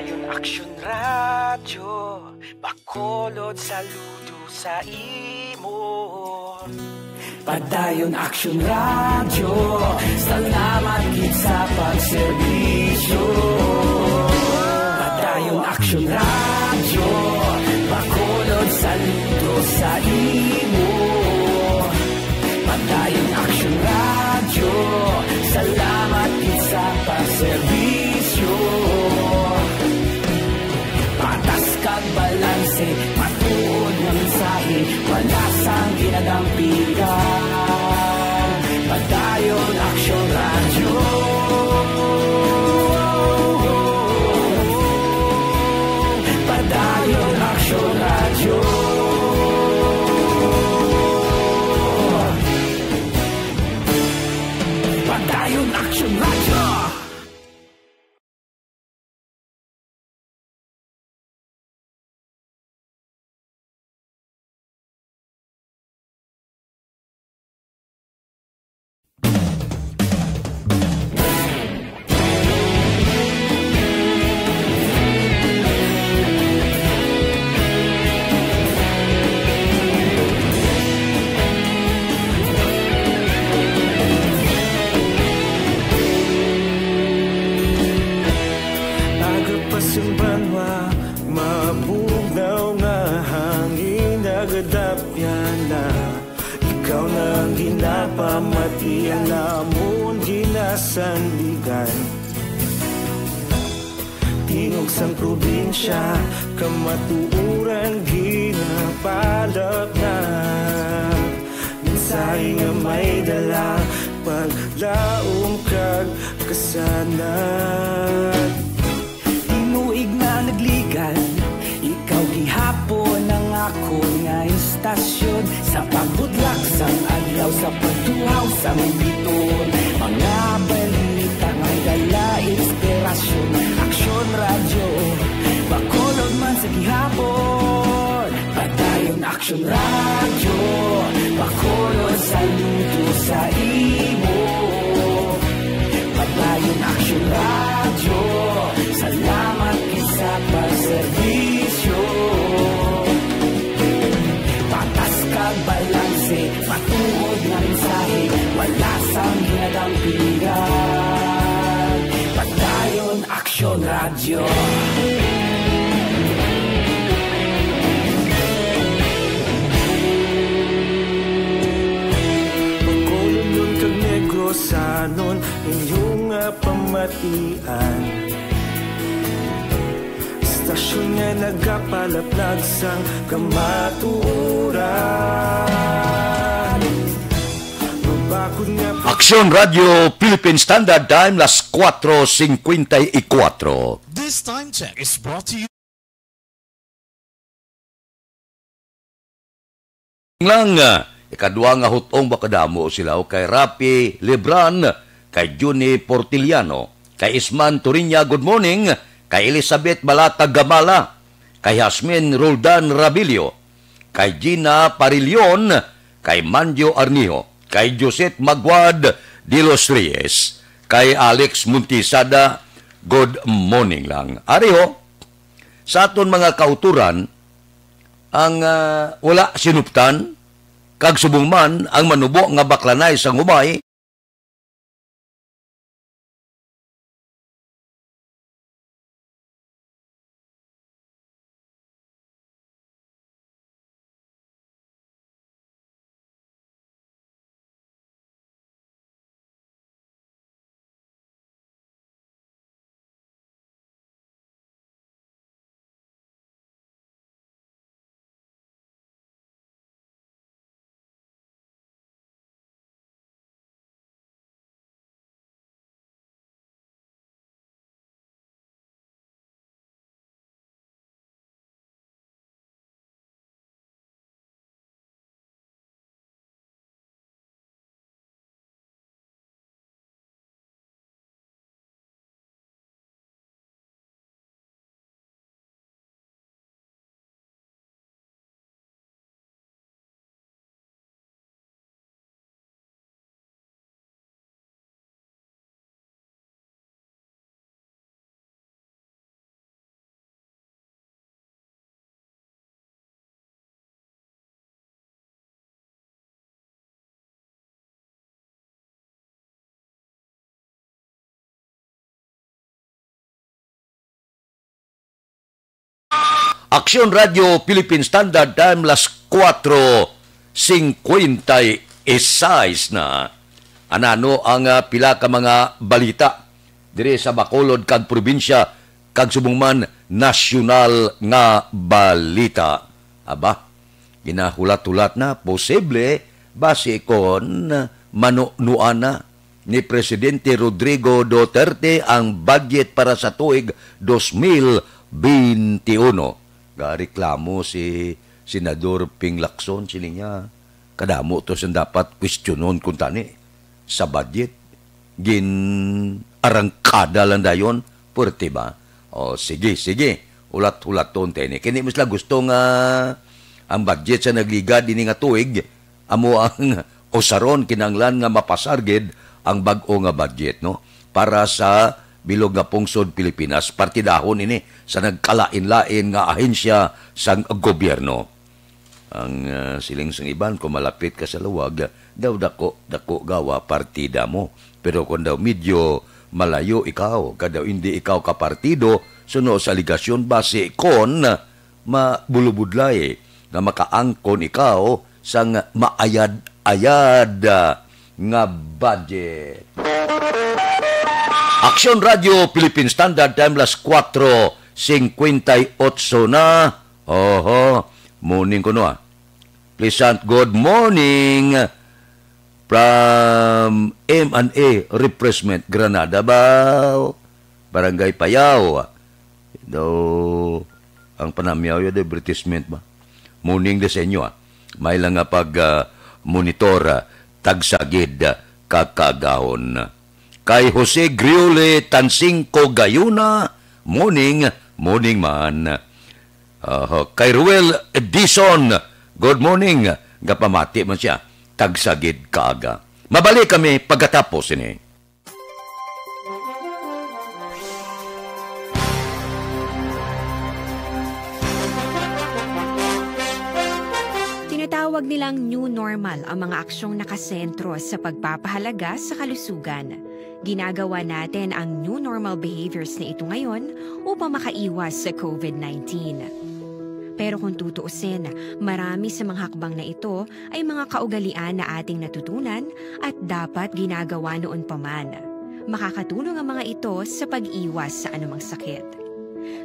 Padayon Action Radio, Bacolod, saludo sa imo. Padayon Action Radio, salamat gid sa pagserbisyo. Padayon Action Radio, Bacolod, saludo sa imo. Padayon Action Radio, salamat gid sa pagserbisyo. Patas kag balanse, matuod nga mensahe, wala sang ginadampigan. Padayon Action Radio. Padayon Action Radio. Padayon Action Radio. Aga pa sing banwa, mabugnaw nga hangin nagadapyan na. Ikaw na ang ginapamatian namon ginasandigan. Tingog sang probinsya, kamatuoran ginapalapnag. Mensahe nga may dala, paglaom kag kasanag. Tinuig nga nagligan, ikaw gihapon ang akon nga istasyon. Sa pagbudlak sang adlaw, sa pagtuhaw sang biton, mga balita nga dala inspirasyon. Aksyon Radyo, Bacolod man sa gihapon. Padayon Aksyon Radyo, Bacolod, saludo sa imo. Padayon Aksyon Radyo, salamat gid sa pagserbisyo. Patas kag balanse, matuod nga mensahe, wala sang ginadampigan. Padayon Aksyon Radyo. Bacolodnon kag Negrosanon, inyo nga pamatian. Istasyon nga nagapalaplag sang kamatuoran. Mabakod nga Aksyon Radyo Philippine Standard Time, las cuatro cincuenta y cuatro. This time check is brought to you. Lang, ah, ikadwa nga hutong makadamo sila, o kay Rafi Lebran, kay Junie Portiliano, kay Isman Turiña, good morning, kay Elizabeth Balata Gamala, kay Jasmine Roldan Rabilio, kay Gina Parilion, kay Manjo Arnijo, kay Josette Maguad de los Reyes, kay Alex Montisada, good morning lang. Ari ho, sa aton mga kauturan, ang, ah, wala sinuptan, kag subong man ang manubo nga baklanay sang humay, Aksyon Radyo Philippine Standard Time, las kuwatro singkwenta y seis na. Anano ang, ah, pila ka mga balita diri sa Bacolod kag probinsya, kag subong man nasyonal nga balita? Aba, ginahulat-hulat na, posible, basi kon manunuan na ni Presidente Rodrigo Duterte ang budget para sa tuig dos mil beintiuno. Gareklamo si Senador Ping Lacson, sini niya, kadamo to sing dapat kwestiyonon kuntani sa budget. Gin-arangkada lang dayon, puwerte ba? O, sige, sige, hulat-hulaton ta ini. Kini, mas la gusto nga ang budget sa nagligad ini nga tuig, amo ang usaron, kinahanglan nga mapasar gid ang bag-o nga budget, no? Para sa bilog nga pungsod Pilipinas, partidahon ini sa nagkalain-lain nga ahensya sang gobyerno. Ang, ah, siling sang iban, kung malapit ka sa luwag, daw dako, dako gawa partida mo. Pero kung daw medyo malayo ikaw, kag daw hindi ikaw kapartido, suno sa aligasyon, basi kon mabulubudlay nga makaangkon ikaw sang maayad-ayad, ah, nga budget. Aksyon Radyo Philippine Standard Time, las kuwatro singkwenta y otso na. Oho, morning kuno, ah. Pleasant good morning from M and A Refreshment, Granada ba? Barangay Payaw. Daw, ang panamyaw ya, advertisement ba? Morning da sa inyo, ah. May lang nga pag, ah, monitor, ah, tagsagid, ah, kakaagahon. Kay Jose Griole Tansingco Gayuna, morning, morning man. Aha, kay Ruel Edison, good morning. Gapamati man siya, tagsagid kaaga. Mabalik kami pagkatapos ini. Tinatawag nilang new normal ang mga aksyong nakasentro sa pagpapahalaga sa kalusugan. Ginagawa natin ang new normal behaviors na ito ngayon upang makaiwas sa COVID nineteen. Pero kung tutuusin, marami sa mga hakbang na ito ay mga kaugalian na ating natutunan at dapat ginagawa noon pa man. Makakatulong ang mga ito sa pag-iwas sa anumang sakit.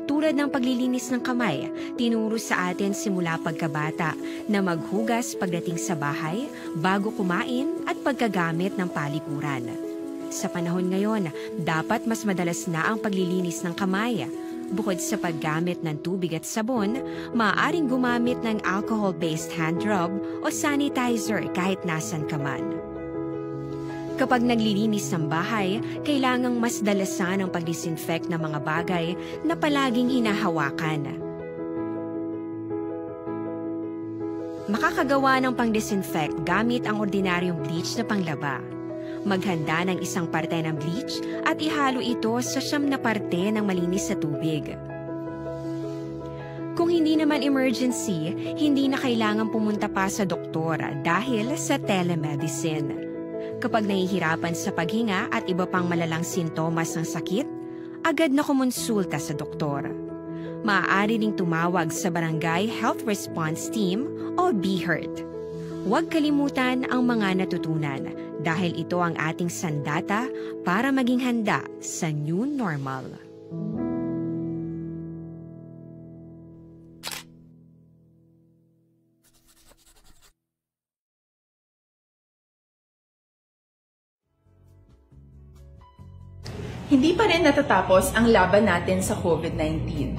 Tulad ng paglilinis ng kamay, tinuro sa atin simula pagkabata na maghugas pagdating sa bahay, bago kumain, at pagkagamit ng palikuran. Sa panahon ngayon, dapat mas madalas na ang paglilinis ng kamay. Bukod sa paggamit ng tubig at sabon, maaaring gumamit ng alcohol-based hand rub o sanitizer kahit nasan ka man. Kapag naglilinis ng bahay, kailangang mas dalasan ang pag-disinfect ng mga bagay na palaging hinahawakan. Makakagawa ng pang-disinfect gamit ang ordinaryong bleach na panglaba. Maghanda ng isang parte ng bleach at ihalo ito sa siyam na parte ng malinis na tubig. Kung hindi naman emergency, hindi na kailangan pumunta pa sa doktor dahil sa telemedicine. Kapag nahihirapan sa paghinga at iba pang malalang sintomas ng sakit, agad na kumonsulta sa doktor. Maaari ring tumawag sa Barangay Health Response Team o BHERT. Huwag kalimutan ang mga natutunan dahil ito ang ating sandata para maging handa sa new normal. Hindi pa rin natatapos ang laban natin sa COVID nineteen.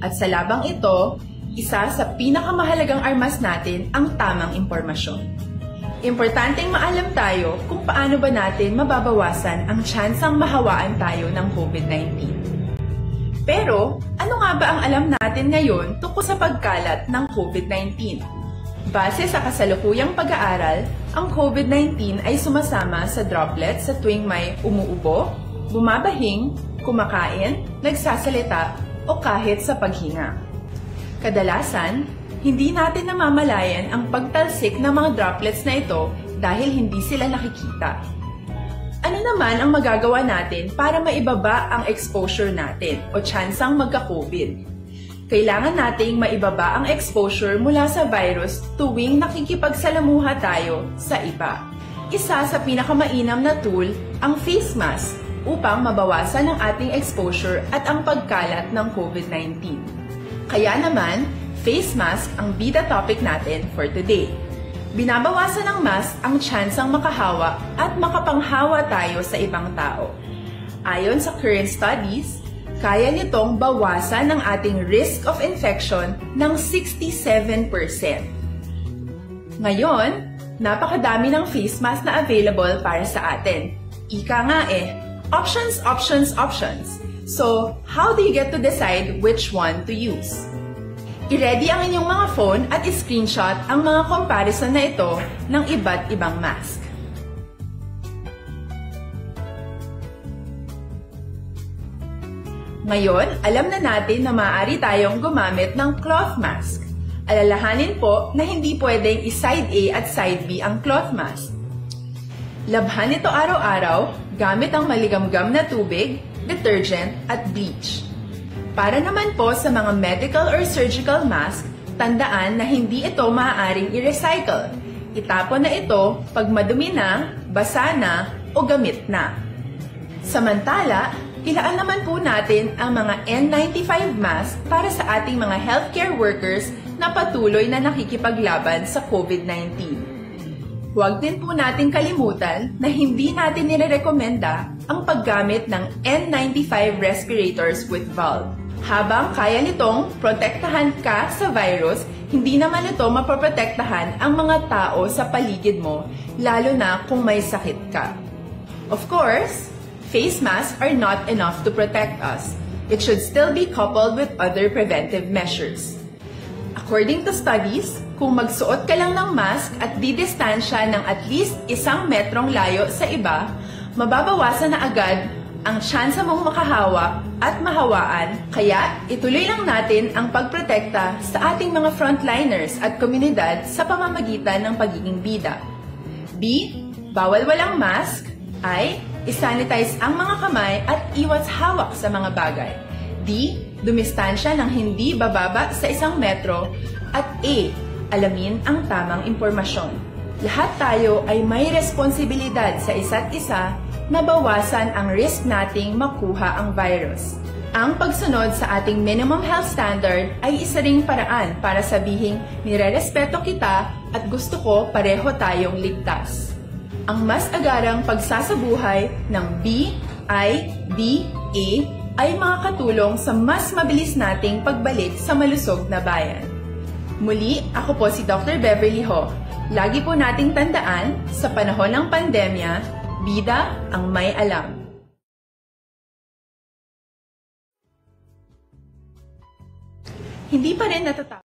At sa labang ito, isa sa pinakamahalagang armas natin ang tamang impormasyon. Importanteng maalam tayo kung paano ba natin mababawasan ang tsansang mahawaan tayo ng COVID nineteen. Pero, ano nga ba ang alam natin ngayon tungkol sa pagkalat ng COVID nineteen? Base sa kasalukuyang pag-aaral, ang COVID nineteen ay sumasama sa droplets sa tuwing may umuubo, bumabahing, kumakain, nagsasalita, o kahit sa paghinga. Kadalasan, hindi natin namamalayan ang pagtalsik ng mga droplets na ito dahil hindi sila nakikita. Ano naman ang magagawa natin para maibaba ang exposure natin o tsansang magka-COVID? Kailangan nating maibaba ang exposure mula sa virus tuwing nakikipagsalamuha tayo sa iba. Isa sa pinakamainam na tool ang face mask upang mabawasan ang ating exposure at ang pagkalat ng COVID nineteen. Kaya naman, face mask ang bida topic natin for today. Binabawasan ng mask ang tsansang makahawa at makapanghawa tayo sa ibang tao. Ayon sa current studies, kaya nitong bawasan ang ating risk of infection ng sixty-seven percent. Ngayon, napakadami ng face mask na available para sa atin. Ika nga eh, options, options, options. So, how do you get to decide which one to use? I-ready ang inyong mga phone at i-screenshot ang mga comparison na ito ng iba't ibang mask. Ngayon, alam na natin na maaari tayong gumamit ng cloth mask. Alalahanin po na hindi pwedeng i-side A at side B ang cloth mask. Labhan ito araw-araw gamit ang maligamgam na tubig, detergent, at bleach. Para naman po sa mga medical or surgical mask, tandaan na hindi ito maaaring i-recycle. Itapon na ito pag madumi na, basa na, o gamit na. Samantala, ilaan naman po natin ang mga N ninety-five mask para sa ating mga healthcare workers na patuloy na nakikipaglaban sa COVID nineteen. Huwag din po nating kalimutan na hindi natin nirerekomenda ang paggamit ng N ninety-five respirators with valve. Habang kaya nitong protektahan ka sa virus, hindi naman ito mapoprotektahan ang mga tao sa paligid mo, lalo na kung may sakit ka. Of course, face masks are not enough to protect us. It should still be coupled with other preventive measures. According to studies, kung magsuot ka lang ng mask at didistansya ng at least isang metrong layo sa iba, mababawasan na agad ang tsansa mong makahawa at mahawaan. Kaya, ituloy lang natin ang pagprotekta sa ating mga frontliners at komunidad sa pamamagitan ng pagiging bida. B, bawal walang mask. I, isanitize ang mga kamay at iwas hawak sa mga bagay. D, dumistansya ng hindi bababa sa isang metro. At A, alamin ang tamang impormasyon. Lahat tayo ay may responsibilidad sa isa't isa na bawasan ang risk nating makuha ang virus. Ang pagsunod sa ating minimum health standard ay isa ring paraan para sabihing nirerespeto kita at gusto ko pareho tayong ligtas. Ang mas agarang pagsasabuhay ng B I B A ay makakatulong sa mas mabilis nating pagbalik sa malusog na bayan. Muli, ako po si Doctor Beverly Ho. Lagi po nating tandaan, sa panahon ng pandemya, bida ang may alam. Hindi pa rin natatapos.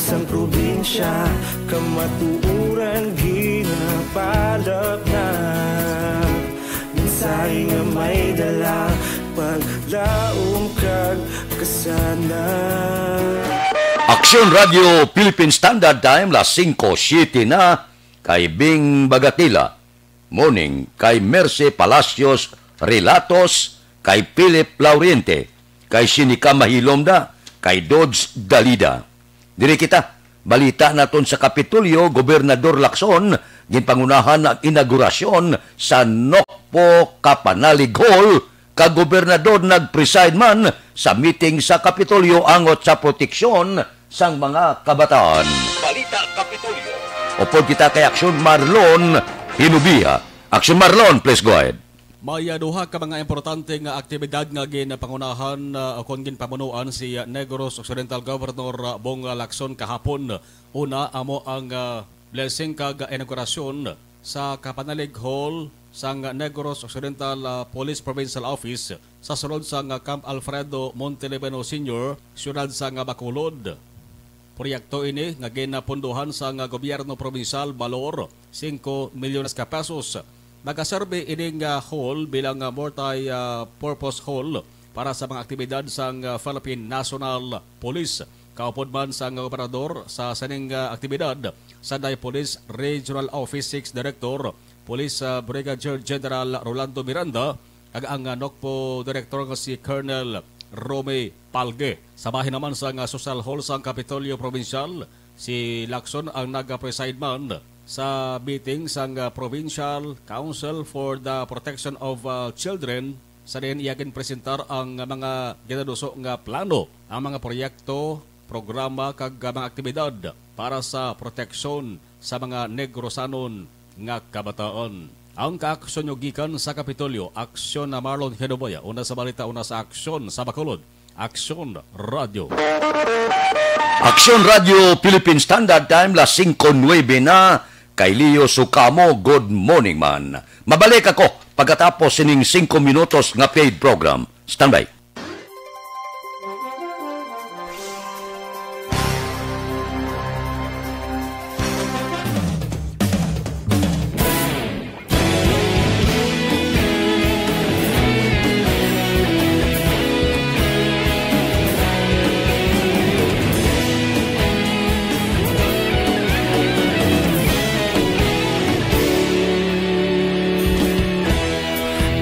Sang probinsya, kamatuoran ginapalapnag. Mensahe nga may dala, paglaom kag kasana. Aksyon Radio Philippine Standard Time, las singko siete na, kay Bing Bagatila. Morning kay Mercy Palacios Relatos, kay Philip Lauriente, kay Sinica Mahilomda, kay Dodge Dalida. Diri kita, balita naton sa Kapitolyo, Gobernador Lacson, ginpangunahan ang inaugurasyon sa Nokpo Kapanalig Hall, kag gobernador nag-preside man sa meeting sa Kapitolyo angot sa proteksyon sang mga kabataan. Balita Kapitolyo. Upod kita kay Aksyon Marlon Hinubiha. Aksyon Marlon, please go ahead. May, ah, duha ka mga importante nga aktibidad nga ginpangunahan, ah, o kon ginpamunuan si, ah, Negros Occidental Governor, ah, Bong Lacson kahapon. Una, amo ang, ah, blessing kag inaugurasyon sa Kapanalig Hall sang Negros Occidental, ah, Police Provincial Office sa sulod sang Camp Alfredo Montelibano Senior, siyudad sang Bacolod. Proyekto ini nga ginapundohan sang gobyerno probinsyal, balor singko milyones ka pesos. Nagaserbi ining, ah, hall bilang, ah, multi, ah, purpose hall para sa mga aktibidad sang, ah, Philippine National Police. Kaupod man sang gobernador sa sining, ah, aktibidad, Sanday Police Regional Office six Director Police, ah, Brigadier General Rolando Miranda, kag ang, ah, Nokpo Director nga si Colonel Romy Palge. Sa bahin naman sang, ah, Social Hall sang Kapitolyo Probinsyal, si Lacson ang nag-preside man sa meeting sang, ah, Provincial Council for the Protection of, ah, Children, sa diin iya ginpresentar ang mga ginaduso nga plano, ang mga proyekto, programa, kag, ah, mga aktibidad para sa proteksyon sa mga Negrosanon nga kabataan. Ang kaaksyon nyo gikan sa Kapitolyo, Aksyon na Marlon Hinubiha, una sa balita, una sa aksyon sa Bacolod. Aksyon Radio. Aksyon Radio Philippine Standard Time, las singko nuebe na. Kay Leo Sukamo, good morning man. Mabalik ako pagkatapos sining singko minutos nga paid program. Standby.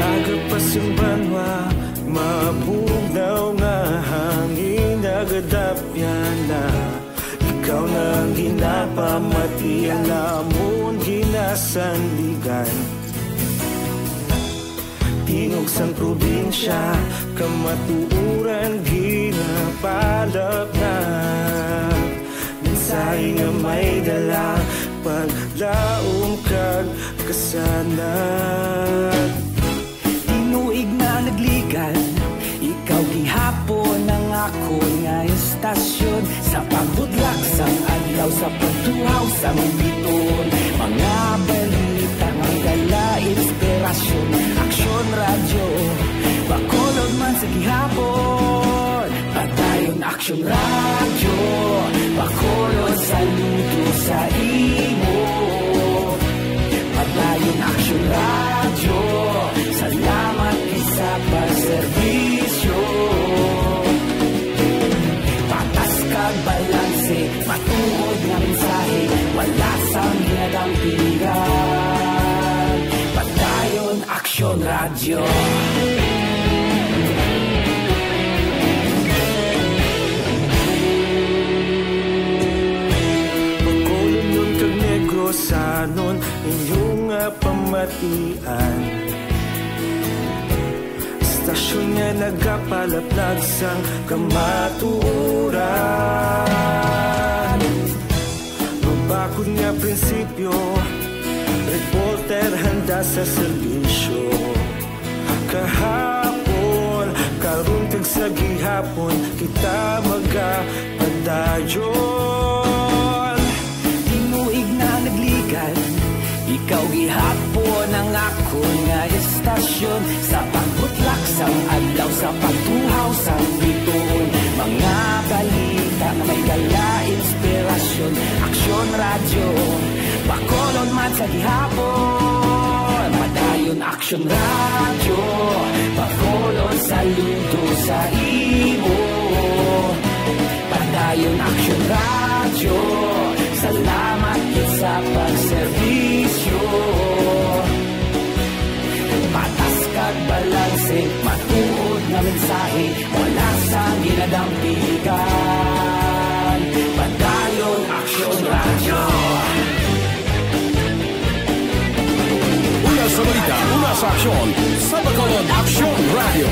Aga pa sing banwa, mabugnaw nga hangin nagadapyan na. Ikaw na ang ginapamati, ang amon ginasandigan. Tingog sang probinsya, kamatuoran ginapalapnag. Mensahe nga may dala, paglaom kag kasanag. Tinuig na nagligan, ikaw gihapon ang akon nga estasyon. Sa pagbutlak sang adlaw, sa pagtuhaw sang bituon, mga balita nga dala inspirasyon. Aksyon Radyo, Bacolod man sa gihapon. Padayon Aksyon Radyo, Bacolod, saludo sa imo. Padayon Aksyon Radyo, salamat gid sa pagserbisyo. Patas kag balanse, matuod nga mensahe, wala sang ginadampigan. Padayon Aksyon Radyo. Bacolodnon kag Negrosanon, inyo nga pamatian. Estasyon nga nagapalaplag sang kamatuoran. Mabakod nga prinsipyo, reporter handa sa serbisyo. Kahapon, karon kag sa gihapon, kita magapadayon. Tinuig na nagligan, ikaw gihapon ang akon nga estasyon. Sa pagbutlak sang adlaw, sa pagtuhaw sang bituon, mga balita nga may dala, inspirasyon. Gihapon, Padayon Aksyon Radyo, Bacolod, saludo sa imo. Padayon Aksyon Radyo, salamat gid sa pagserbisyo. Patas kag balanse, matuod nga mensahe, wala sang ginadampigan. Padayon Aksyon Radyo. Una sa balita, una sa aksyon, sa Bacolod Aksyon Radyo.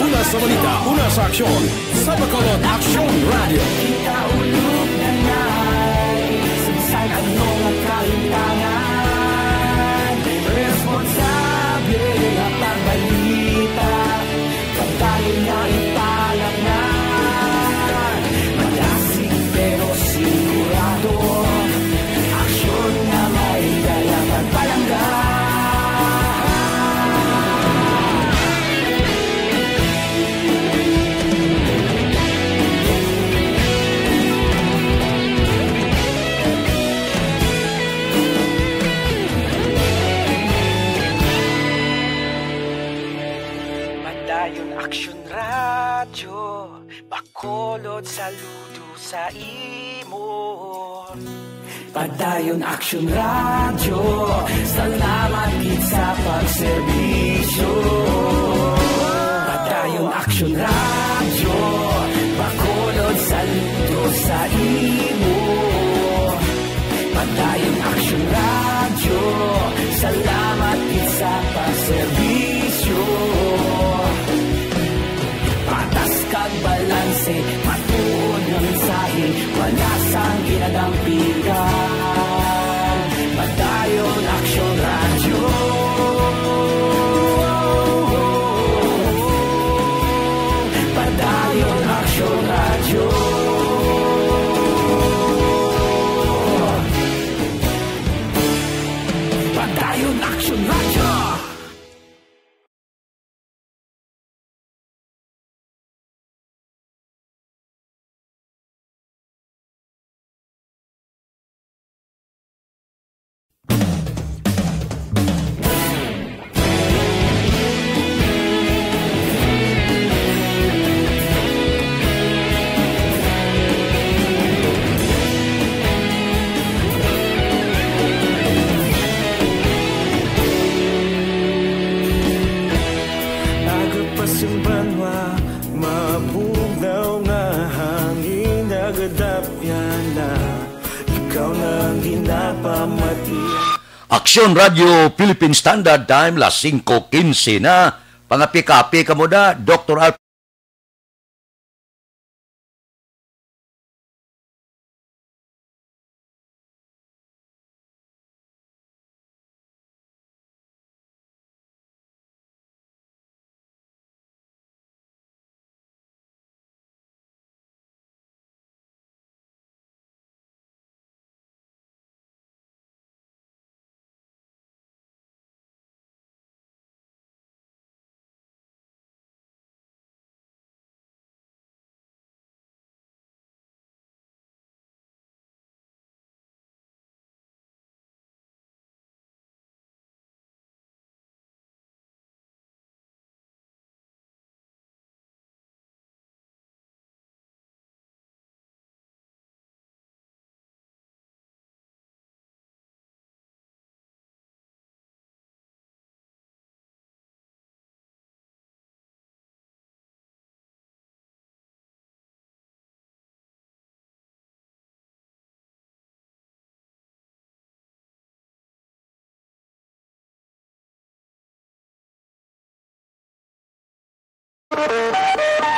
Una sa balita, una sa aksyon, sa Bacolod Aksyon Radyo. Kita ulog na nai, sagsag ang mga kalintangan. Responsable nga pagbalita, pagdayon nga ipalatnan. Malasig pero sigurado, aksyon nga may dala pagpalangga. Padayon Aksyon Radyo, Bacolod, saludo sa imo. Padayon Aksyon Radyo, salamat gid sa pagserbisyo. Padayon Aksyon Radyo, Bacolod, saludo sa imo. Padayon Aksyon Radyo, salamat gid sa pagserbisyo. Patas kag balanse, matuod nga mensahe, wala sang ginadampigan. Padayon Aksyon Radyo. Padayon Aksyon Radyo. Padayon Aksyon Radyo. Agapas ang banwa, mabugnaw nga hangin, nagadapya na, ikaw na ang ginapamati. Aksyon Radyo Philippine Standard Time, las singko quince na. Pangapi-kapi kamo na, Doktor Al-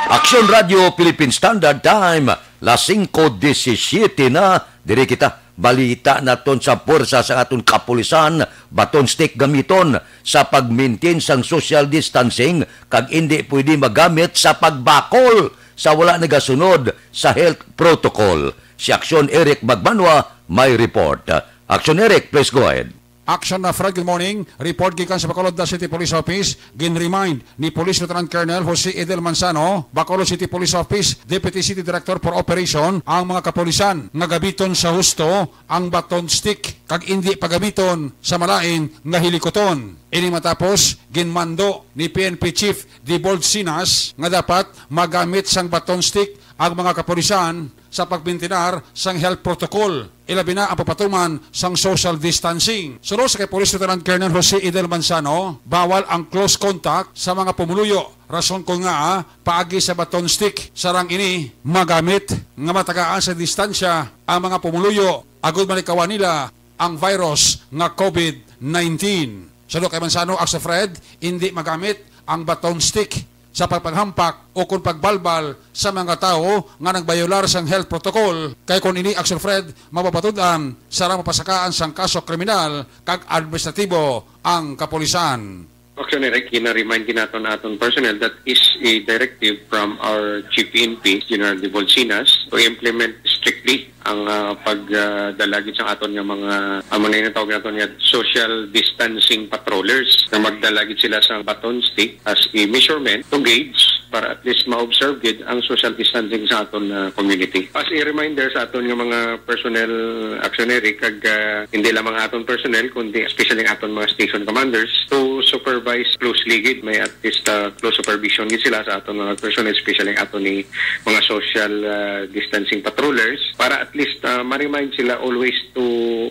Aksyon Radyo Philippine Standard Time, las singko disisiyete na. Diri kita, balita naton sa puwersa sa aton kapulisan, baton stick gamiton sa pag-maintain sang social distancing kag indi pwede magamit sa pagbakol sa wala nagasunod sa health protocol. Si Aksyon Eric Magbanwa may report. Aksyon Eric, please go ahead. Action na Fred, good morning. Report gikan sa Bacolod City Police Office. Gin-remind ni Police Lieutenant Colonel Jose Edel Manzano, Bacolod City Police Office, Deputy City Director for Operation, ang mga kapulisan nga gamiton sa husto ang baton stick kag indi pagamiton sa malain nga hilikuton. Ini matapos ginmando ni P N P Chief Dibold Sinas nga dapat magamit sang baton stick ang mga kapulisan sa pagmintinar sang health protocol, ilabi na ang pagpatuman sang social distancing. Suno sa kay Police Lieutenant Colonel Jose Idel Manzano, bawal ang close contact sa mga pumuluyo, rason kon ngaa paagi sa baton stick sarang ini magamit nga matagaan sa distansya ang mga pumuluyo agud malikawan nila ang virus nga COVID nineteen. Suno kay Manzano, Axel Fred, indi magamit ang baton stick sa pagpanghampak o kon pagbalbal sa mga tawo nga nagbayolar sang health protocol, kay kon ini, Axel Fred, mapapatud-an, sarang mapasakaan sang kaso kriminal kag administratibo ang kapulisan. Actually, Rick, gina-remind ginaton aton personnel that is a directive from our Chief P N P, General Dibold Sinas, to implement strictly ang, ah, pagdala gid sa aton nga mga, amo na yung tawag naton nga social distancing patrollers, nga magdala gid sila sa baton stick as a measurement to gauge para at least ma-observe gid ang social distancing sa aton, ah, community. As a reminder sa aton nga mga personnel, actually, Rick, kag, ah, hindi lamang aton personnel kundi especially ang aton mga station commanders to supervise closely gid, may at least, ah, close supervision gid sila sa aton mga personnel, especially ang aton ni mga social, ah, distancing patrollers para at least, ah, ma-remind sila always to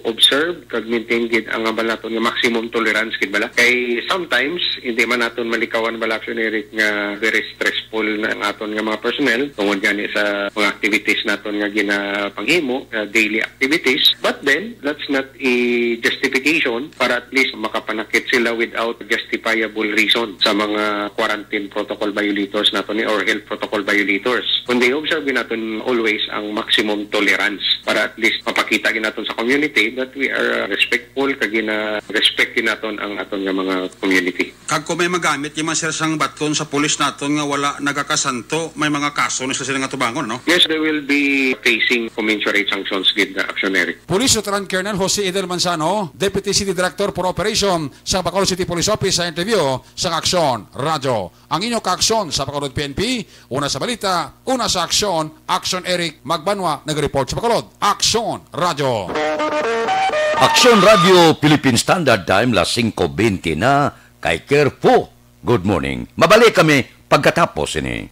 observe kag maintain gid ang abal naton nga maximum tolerance gid bala. Kay sometimes hindi man naton malikawan bala, actually, Rick, nga very stressful na ang aton nga mga personnel tungod gani sa mga activities naton nga ginapanghimo, ah, daily activities. But then, that's not a justification para at least makapanakit sila without justifiable reason sa mga quarantine protocol violators naton ni or health protocol violators. Kundi observe naton always ang maximum tolerance para at least mapakita gid naton sa community that we are, uh, respectful kag gina-respect gid naton ang aton nga mga community. Kag kung may magamit yung mga sir sang baton sa pulis naton nga wala nagakasanto, may mga kaso na sila nga tubangon, no? Yes, they will be facing commensurate sanctions gid na action, Eric. Police Lieutenant Colonel Jose Edel Manzano, Deputy City Director for Operation sa Bacolod City Police Office sa interview sa Aksyon Radyo. Ang inyo kaaksyon sa Bacolod P N P, una sa balita, una sa aksyon, Aksyon Eric Magbanwa nag-report sa Bacolod. Aksyon Radyo. Aksyon Radyo, Philippine Standard Time, las singko bente na, kay Careful. Good morning. Mabalik kami pagkatapos ini.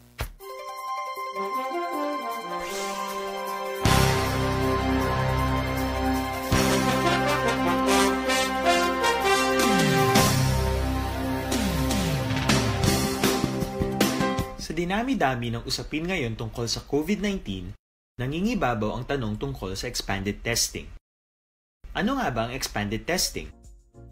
Sa dinami-dami ng usapin ngayon tungkol sa COVID nineteen, nangingibabaw ang tanong tungkol sa expanded testing. Ano nga ba ang expanded testing?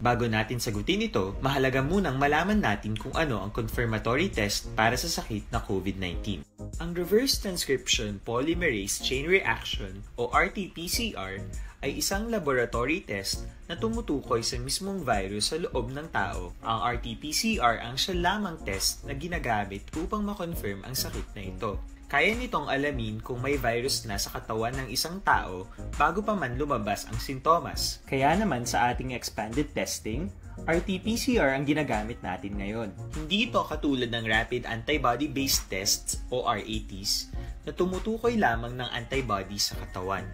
Bago natin sagutin ito, mahalaga munang malaman natin kung ano ang confirmatory test para sa sakit na COVID nineteen. Ang reverse transcription polymerase chain reaction o R T P C R ay isang laboratory test na tumutukoy sa mismong virus sa loob ng tao. Ang R T P C R ang siya lamang test na ginagamit upang ma-confirm ang sakit na ito. Kaya nitong alamin kung may virus na sa katawan ng isang tao bago pa man lumabas ang sintomas. Kaya naman sa ating expanded testing, R T P C R ang ginagamit natin ngayon. Hindi ito katulad ng rapid antibody-based tests o R A Ts na tumutukoy lamang ng antibody sa katawan.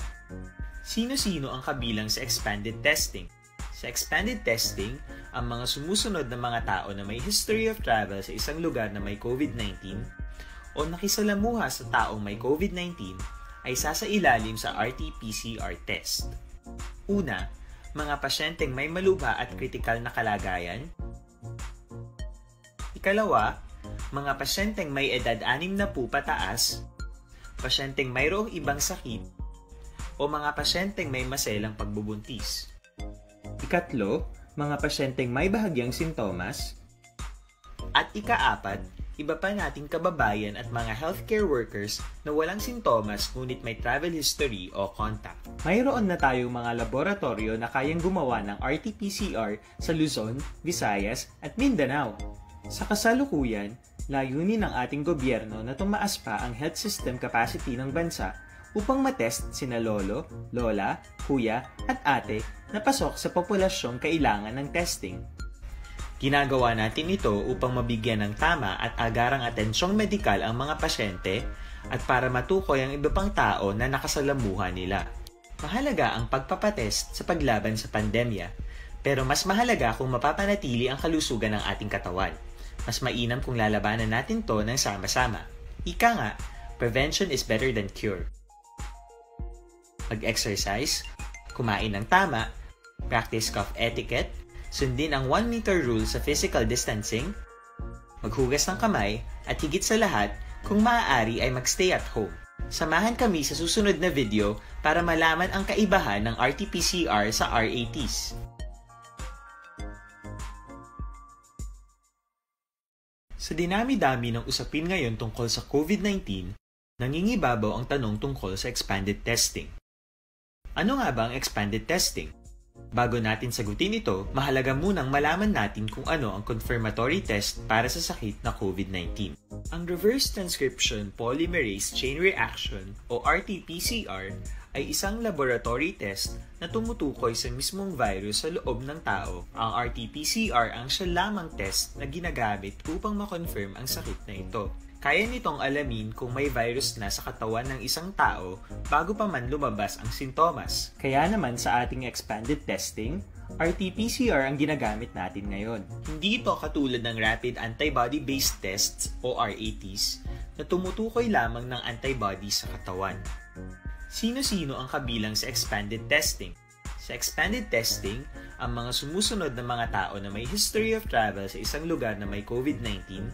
Sino-sino ang kabilang sa expanded testing? Sa expanded testing, ang mga sumusunod na mga tao na may history of travel sa isang lugar na may COVID nineteen o nakisalamuha sa taong may COVID nineteen ay sasailalim sa R T P C R test. Una, mga pasyenteng may malubha at kritikal na kalagayan. Ikalawa, mga pasyenteng may edad anim na po pataas, pasyenteng mayroong ibang sakit, o mga pasyenteng may maselang pagbubuntis. Ikatlo, mga pasyenteng may bahagyang sintomas. At ikaapat, iba pa nating kababayan at mga healthcare workers na walang sintomas ngunit may travel history o contact. Mayroon na tayong mga laboratoryo na kayang gumawa ng R T P C R sa Luzon, Visayas, at Mindanao. Sa kasalukuyan, layunin ng ating gobyerno na tumaas pa ang health system capacity ng bansa upang matest sina lolo, lola, kuya, at ate na pasok sa populasyong kailangan ng testing. Ginagawa natin ito upang mabigyan ng tama at agarang atensyong medikal ang mga pasyente at para matukoy ang iba pang tao na nakasalamuha nila. Mahalaga ang pagpapatest sa paglaban sa pandemya, pero mas mahalaga kung mapapanatili ang kalusugan ng ating katawan. Mas mainam kung lalabanan natin to ng sama-sama. Ika nga, prevention is better than cure. Mag-exercise, kumain ng tama, practice cough etiquette, sundin ang one meter rule sa physical distancing, maghugas ng kamay, at higit sa lahat, kung maaari ay mag-stay at home. Samahan kami sa susunod na video para malaman ang kaibahan ng R T P C R sa R A Ts. Sa dinami-dami ng usapin ngayon tungkol sa COVID nineteen, nangingibabaw ang tanong tungkol sa expanded testing. Ano nga ba ang expanded testing? Bago natin sagutin ito, mahalaga munang malaman natin kung ano ang confirmatory test para sa sakit na COVID nineteen. Ang reverse transcription polymerase chain reaction o R T P C R ay isang laboratory test na tumutukoy sa mismong virus sa loob ng tao. Ang R T P C R ang siya lamang test na ginagamit upang ma-confirm ang sakit na ito. Kaya nitong alamin kung may virus na sa katawan ng isang tao bago pa man lumabas ang sintomas. Kaya naman sa ating expanded testing, R T P C R ang ginagamit natin ngayon. Hindi ito katulad ng rapid antibody-based tests o R A Ts na tumutukoy lamang ng antibody sa katawan. Sino-sino ang kabilang sa expanded testing? Sa expanded testing, ang mga sumusunod na mga tao na may history of travel sa isang lugar na may COVID nineteen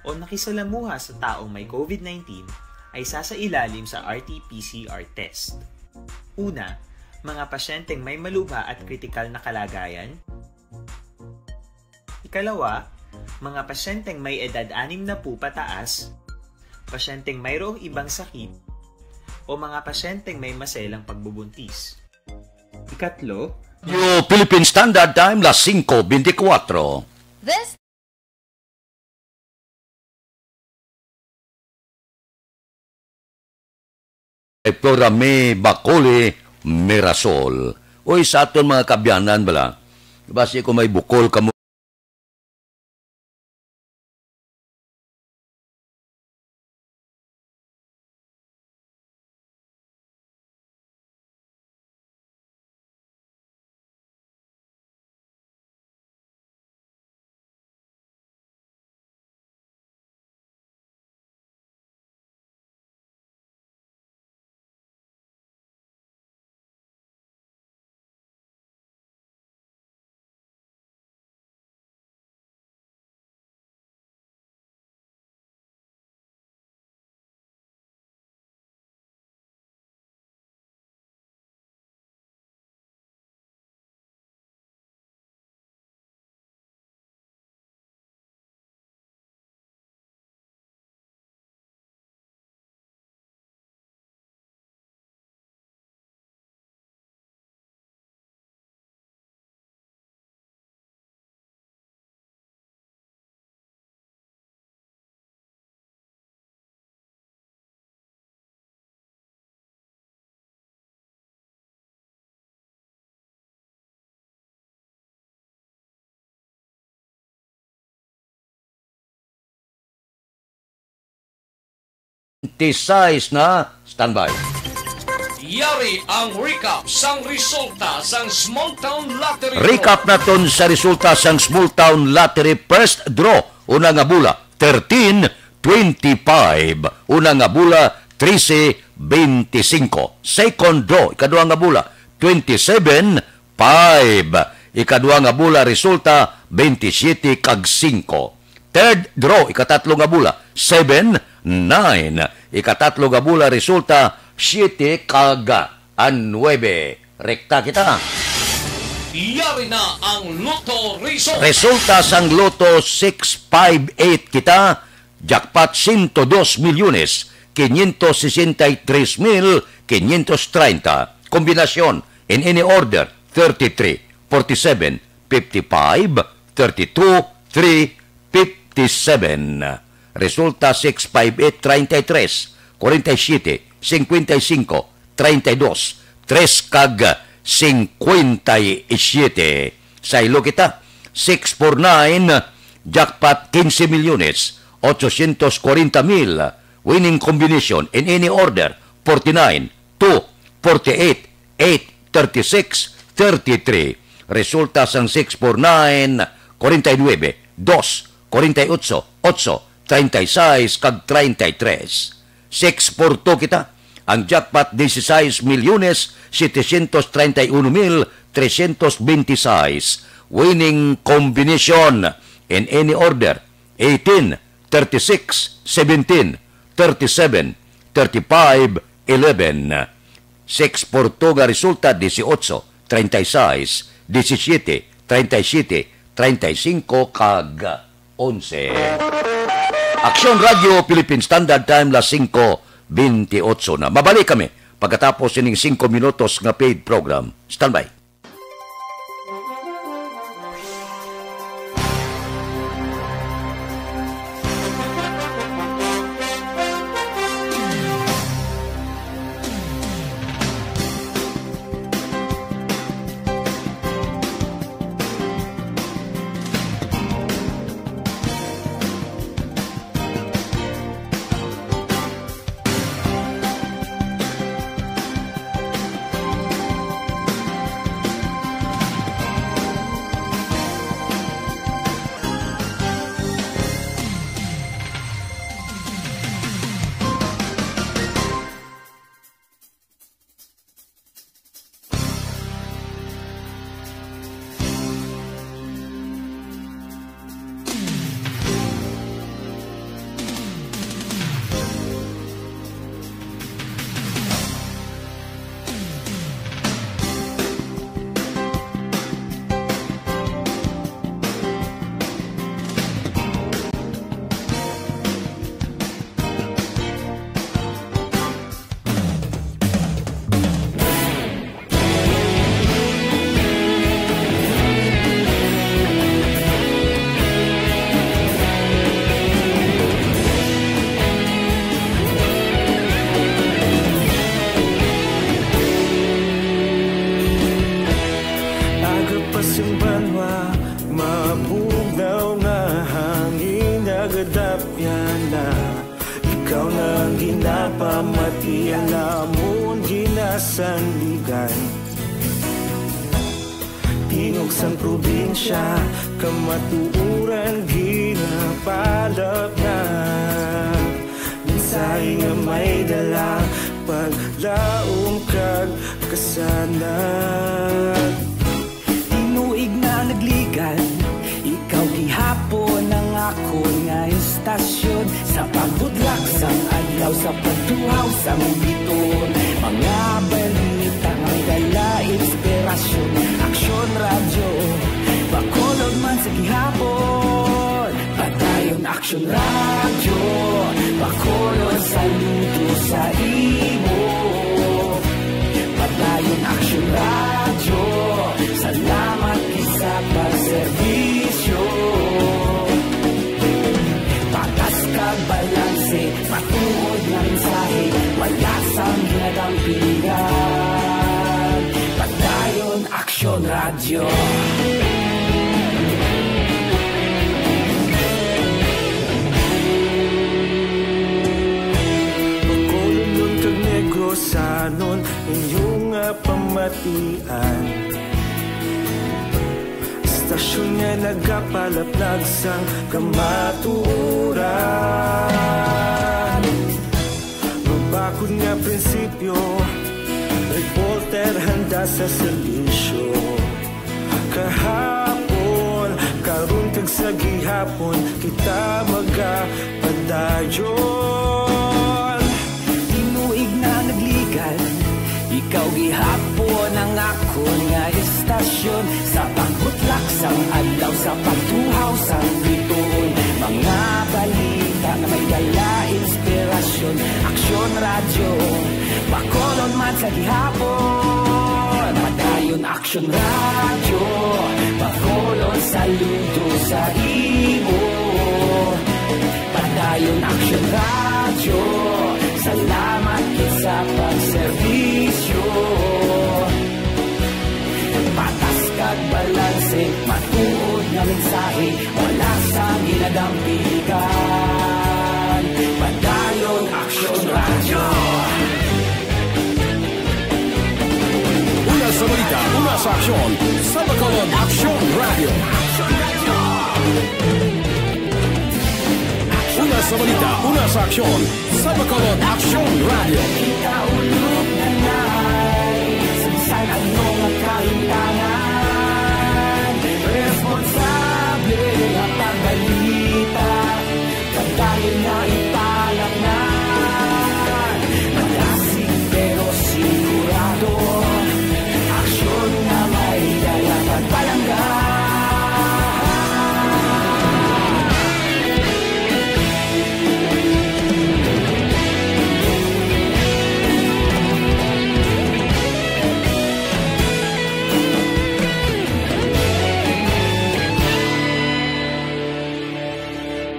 o nakisalamuha sa taong may COVID nineteen ay sasailalim sa R T P C R test. Una, mga pasyenteng may malubha at kritikal na kalagayan. Ikalawa, mga pasyenteng may edad anim na po pataas, pasyenteng mayroong ibang sakit, o mga pasyenteng may maselang pagbubuntis. Ikatlo, Radyo Philippine Standard Time, las singko bentikwatro. This Ay Florame, Bacoli, Mirasol. Uy, sa aton mga kabyanan bala, basi ko may bukol kamo. Twenty-six na, standby. Yari ang recap sang resulta sang Small Town Lottery Draw. Recap naton sa resulta sang Small Town Lottery First Draw. Una nga bola, thirteen twenty-five. Una nga bola, trese veinticinco. Second draw, ikaduha nga bola, twenty-seven five. Ikaduha nga bola, resulta, veintisiete kag singko. Third draw, ikatatlo nga bola, seven nine. Ikatatlo nga bola, resulta, siete kag a nuebe. Rekta kita. Yari na ang Lotto Result. Resulta sang Lotto six five eight kita, jackpot, sento dos milyones, quinientos sesenta y tres mil quinientos treinta. Kombinasyon, in any order, thirty-three, forty-seven, fifty-five, thirty-two, three, fifty-seven. Resulta, six five eight, treinta y tres, cuarenta y siete, cincuenta y cinco, treinta y dos, tres kag cincuenta y siete. Saylo kita, six four nine, jackpot quince milyones, ochocientos cuarenta mil, winning combination in any order, forty-nine, two, forty-eight, eight, thirty-six, thirty-three. Resulta sang six four nine, forty-nine, two, forty-eight, eight, thirty-six, kag thirty-three. Six four two kita. Ang jackpot, dieciséis milyones setecientos treinta y uno mil trescientos veintiséis. Winning combination in any order, eighteen, thirty-six, seventeen, thirty-seven, thirty-five, eleven. Six four two nga resulta, dieciocho, treinta y seis, diecisiete, treinta y siete, treinta y cinco, kag onse. Aksyon Radio Philippine Standard Time, las cinco veintiocho na. Mabalik kami pagkatapos sining cinco minutos nga paid program. Standby. Aga pa sing banwa, mabugnaw nga hangin nagadapyan na. Ikaw na ang ginapamatian namon ginasandigan. Tingog sang probinsya, kamatuoran ginapalapnag. Mensahe nga may dala, paglaom kag kasanag. Tinuig na nagligan, ikaw gihapon ang akon nga istasyon. Sa pagbudlak sang adlaw, sa pagtuhaw sang bituon, mga balita nga may dala inspirasyon. Aksyon Radyo, Bacolod man sa gihapon. Padayon Aksyon Radyo, Bacolod, saludo sa imo. Padayon Aksyon Radyo, salamat gid sa pagserbisyo. Patas kag balanse, matuod nga mensahe, wala sang ginadampigan. Padayon Aksyon Radyo. Bacolodnon kag Negrosanon, inyo nga pamatian. Istasyon nga nagapalaplag sang kamatuoran. Mabakod nga prinsipyo, reporter handa sa serbisyo. Kahapon, karon kag sa gihapon, kita magapadayon. Tinuig na nagligan, ikaw gihapon ang akon nga istasyon. Sa pagbutlak sang adlaw, sa pagtuhaw sang bituon, mga balita nga may dala inspirasyon. Aksyon Radyo, Bacolod man sa gihapon. Padayon Aksyon Radyo, Bacolod, saludo sa imo. Padayon Aksyon Radyo, salamat gid sa Dampigan, Padayon Aksyon Radyo. Una sa balita, una sa aksyon, sa Bacolod Aksyon Radyo. Una sa balita, una sa aksyon, sa Bacolod Aksyon Radyo. Kita ulog na nai, sa bisan ano nga kalimtangan, responsable nga pagbalita, padayon nga ipalatnan. Malasig pero sigurado, aksyon nga may dala pagpalangga.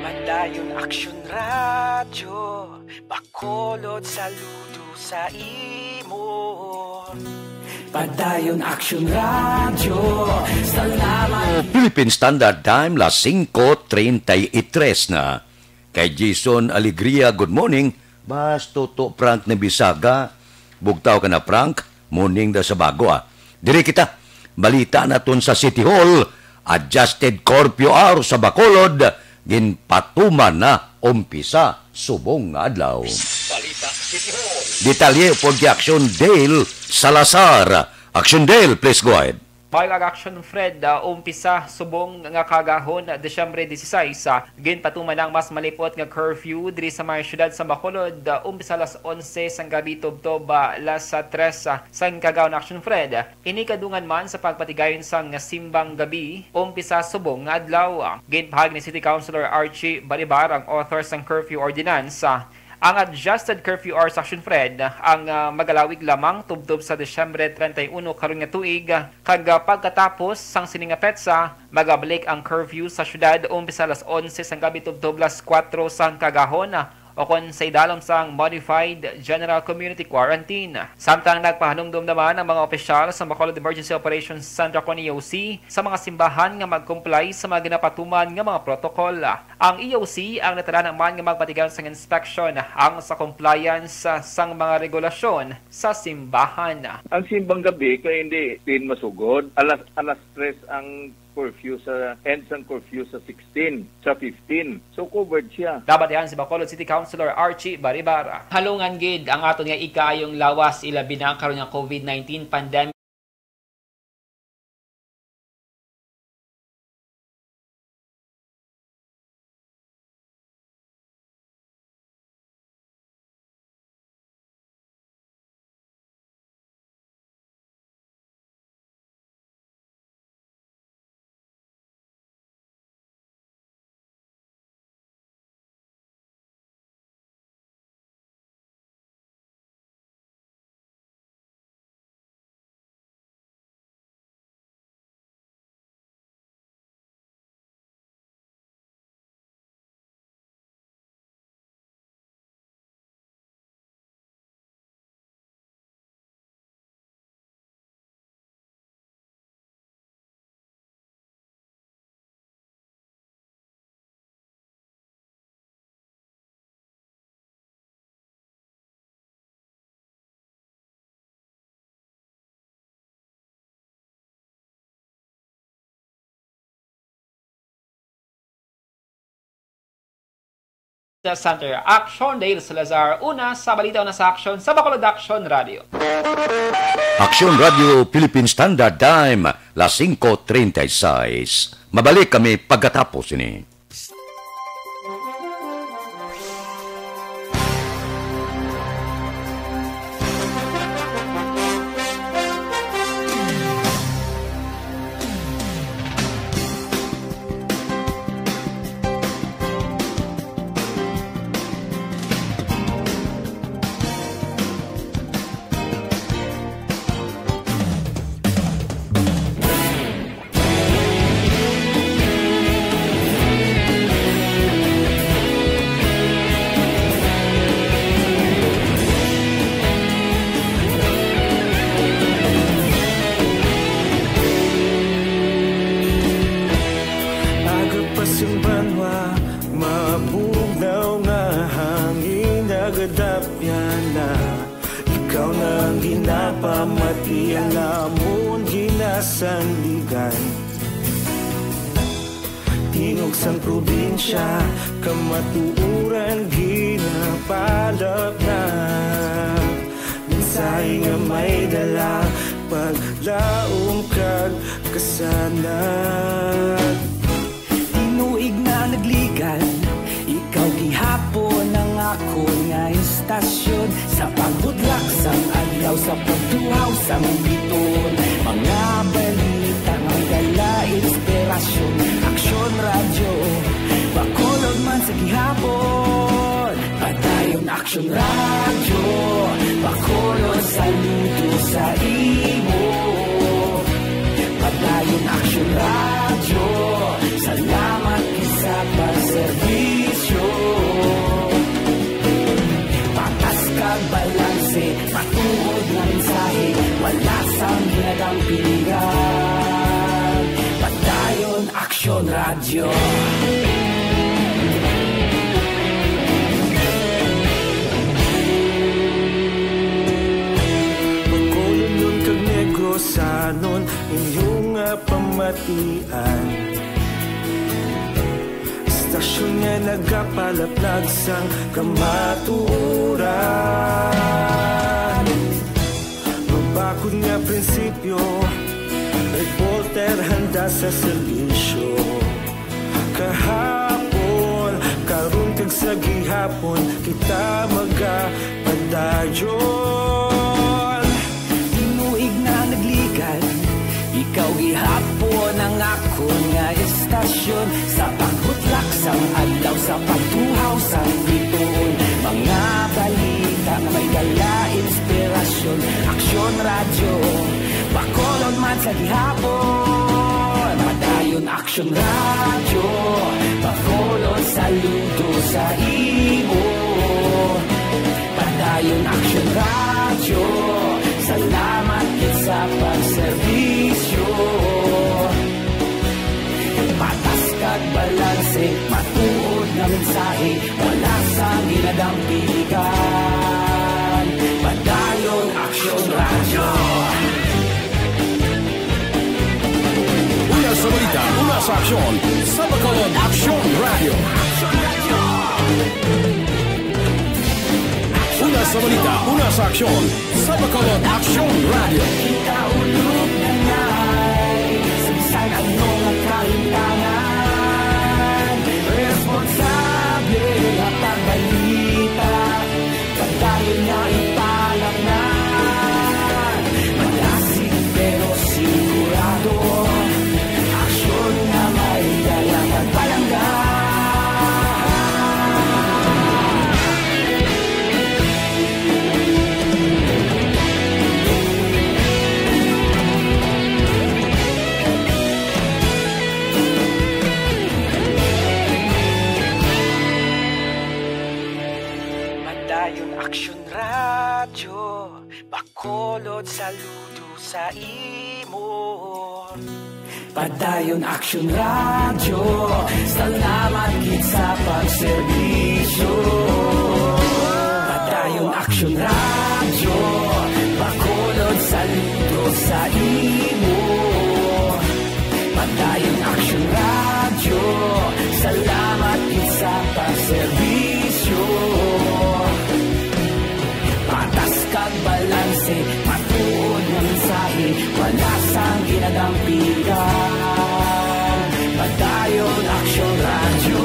Padayon Aksyon Radyo, Bacolod, saludo sa imo. Padayon Aksyon Radyo, salamat. Philippine Standard Time, las singko treinta y tres na. Kay Jason Alegria, good morning. Bas, Toto Frank Nabisaga. Bugtaw ka na, Frank. Morning da sa bago, ah. Diri kita. Balita naton sa City Hall. Adjusted curfew hour sa Bacolod. Ginpatuman na umpisa subong nga adlaw. Balita City Hall. Detalye pod kay Action Dale Salazar. Action Dale, please go ahead. Bayog Action Fred, ah, umpisa subong nga kaagahon, Disyembre dieciséis, ah, ginpatuman ang mas malipot nga curfew diri sa may siyudad sa Bacolod, ah, umpisa alas onse sang gabi tubtob, ah, alas, ah, tres, ah, sang kaagahon, Action Fred. Ini kadungan man sa pagpatigayon sang simbang gabi, umpisa subong nga adlaw. Ginpahayag ni City Councilor Archie Baribar, ang author sang curfew ordinance, ah, Ang adjusted curfew hours, Action Fred, ang, ah, magalawig lamang tubtob sa Disyembre treinta y uno karon nga tuig, kag, ah, pagkatapos sang sini nga petsa, magabalik ang curfew sa siyudad umpisa alas onse sang gabi tubtob alas kuwatro sang kaagahon, ah, o kon sa idalom sang Modified General Community Quarantine. Samtang nagpahanumdom naman ang mga opisyal sa Bacolod Emergency Operations Center, kon E O C, sa mga simbahan nga mag-comply sa mga ginapatuman nga mga protocol. Ang E O C ang nagtala naman nga magpatigayon sang inspection ang sa compliance, ah, sang mga regulasyon sa simbahan. Ang simbang gabi kay hindi din masugod. Alas, alas tres ang curfew sa, end sang curfew sa sixteen, sa fifteen. So, covered siya. Nabatihan si Bacolod City Councilor Archie Baribar. Halungan gid ang aton nga ikaayong lawas, ilabi na karon nga COVID nineteen pandemic. Center. Action, Dale Salazar. Una sa balita, una sa action, sa Bacolod Action Radio. Action Radio Philippine Standard Time, las singko treinta y seis. Mabalik kami pagkatapos ini. Yana, ikaw na ang ginapamati, ang amon ginasandigan. Tingog sang probinsya, kamatuoran ginapalapnag. Mensahe nga may dala, paglaom kag kasanag. Tinuig na nagligad, ikaw gihapon ang akon nga istasyon. Sa pagbudlak sang adlaw, sa pagtuhaw sang bituon, mga balita nga dala inspirasyon. Aksyon Radyo, Bacolod man sa gihapon. Padayon Aksyon Radyo, Bacolod, saludo sa imo. Padayon Aksyon Radyo, salamat gid sa pagserbisyo. Patas kag balanse, matuod nga mensahe, wala sang ginadampigan. Padayon Aksyon Radyo. Bacolodnon kag Negrosanon, inyo nga pamatian. Istasyon nga nagapalaplag sang kamatuoran. Mabakod nga prinsipyo, reporter handa sa serbisyo. Kahapon, karon kag sa gihapon, kita magapadayon. Tinuig na nagligad, ikaw gihapon ang akon nga istasyon. Sa pagbutlak sang adlaw, sa pagtuhaw sang bituon, mga balita nga may dala inspirasyon. Aksyon Radyo, Bacolod man sa gihapon. Padayon Aksyon Radyo, Bacolod, saludo sa imo. Padayon Aksyon Radyo, salamat gid sa pagserbisyo. Patas kag balanse, matuod nga mensahe, wala sang ginadampigan. Padayon Aksyon Radyo. Una sa balita, una sa aksyon, sa Bacolod Aksyon Radyo. Una sa balita, una sa aksyon, sa Bacolod Aksyon Radyo. Kaulog na ngay, sa bisan ano nga kahimtangan, responsable nga pagbalita. Padayon nga ipalapngan, madasig pero sigurado. Aksyon nga may dala kag palangga. Padayon Aksyon Radyo, Bacolod, saludo sa imo. Padayon Aksyon Radyo, salamat gid sa pagserbisyo. Padayon Aksyon Radyo, Bacolod, saludo sa imo. Padayon Aksyon Radyo, salamat gid sa pagserbisyo. Patas kag balanse, matuod nga mensahe, wala sang ginadampigan. Padayon Aksyon Radyo.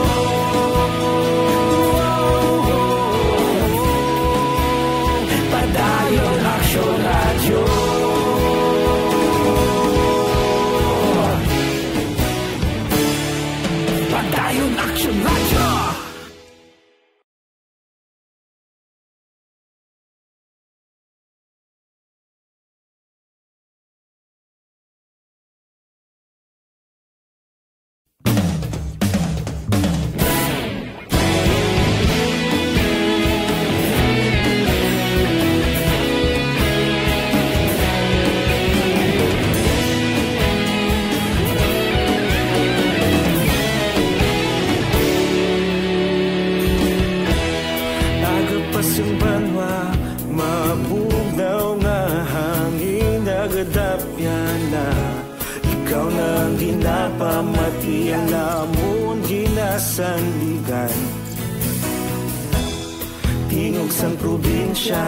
Pasang banwa, mabugnaw nga hangin nagadapyan na. Ikaw na ang ginapamati, ang lamon ginasandigan. Tingog sang probinsya,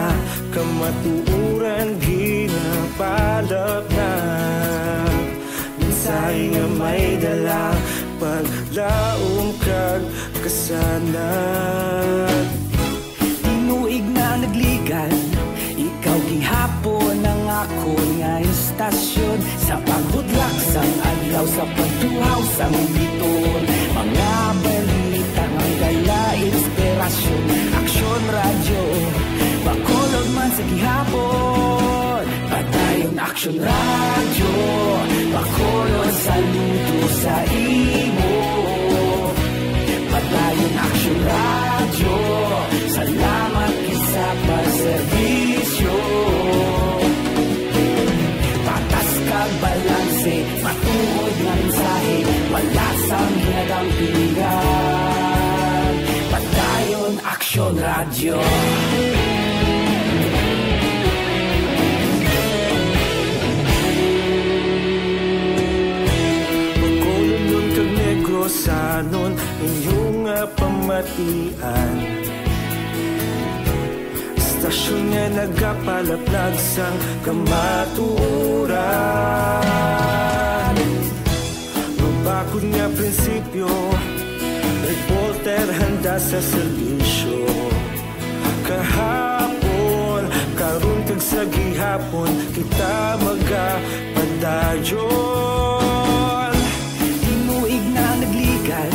kamatuoran ginapalapnag. Mensahe nga may dala, paglaom kag kasanag. Tinuig na nagligan, ikaw gihapon ang akon nga istasyon. Sa pagbutlak sang adlaw, sa pagtuhaw sang bituon, mga balita nga dala inspirasyon. Aksyon Radyo, Bacolod man sa gihapon. Padayon Aksyon Radyo, Bacolod, saludo sa imo. Padayon Aksyon Radyo, salamat gid sa pagserbisyo. Patas kag balanse, matuod nga mensahe, wala sang ginadampigan. Padayon Aksyon Radyo. Bacolodnon kag Negrosanon, inyo nga pamatian. Istasyon nga nagapalaplag sang kamatuoran. Mabakod nga prinsipyo, reporter handa sa serbisyo. Kahapon, karon kag sa gihapon, kita magapadayon. Tinuig na nagligan,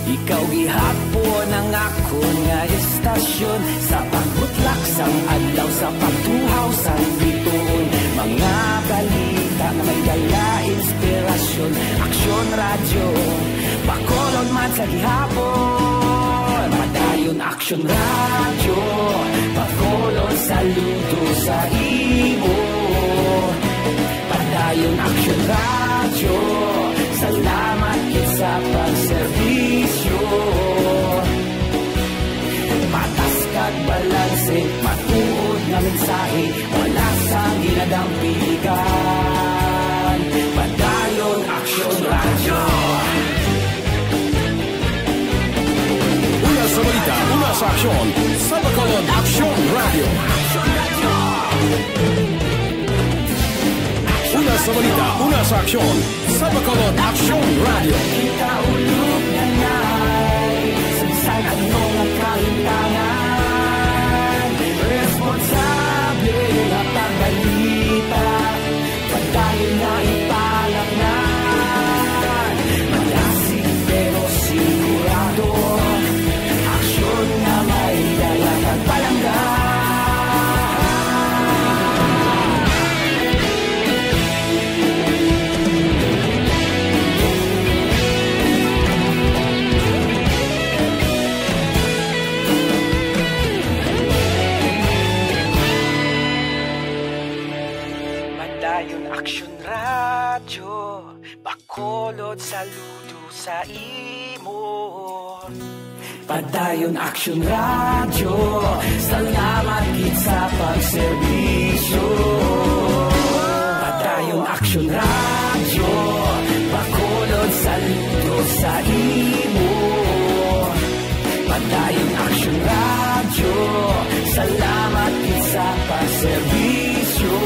ikaw gihapon ang akon nga istasyon. Sa pagbutlak sang adlaw, sa pagtuhaw sang bituon, mga balita nga may dala inspirasyon. Aksyon Radyo, Bacolod man sa gihapon. Padayon Aksyon Radyo, Bacolod, saludo sa imo. Padayon Aksyon Radyo, salamat gid sa pagserbisyo. Patas kag balanse, matuod nga mensahe, wala sang ginadampigan. Padayon Aksyon Radyo. Una sa balita, una sa aksyon, sa Bacolod Aksyon Radyo. Una sa balita, una sa aksyon, sa Bacolod Aksyon Radyo. Kita ulog na nai, sa bisan ano nga kahintangan, responsable nga pagbalita. Padayon na ipalapnan, malasig pero sigurado. Aksyon nga may dala kag palangga. Padayon Aksyon Radyo, Bacolod, saludo sa imo. Padayon Aksyon Radyo, salamat gid sa pagserbisyo. Padayon Aksyon Radyo, Bacolod, saludo sa imo. Padayon Aksyon Radyo, salamat gid sa pagserbisyo.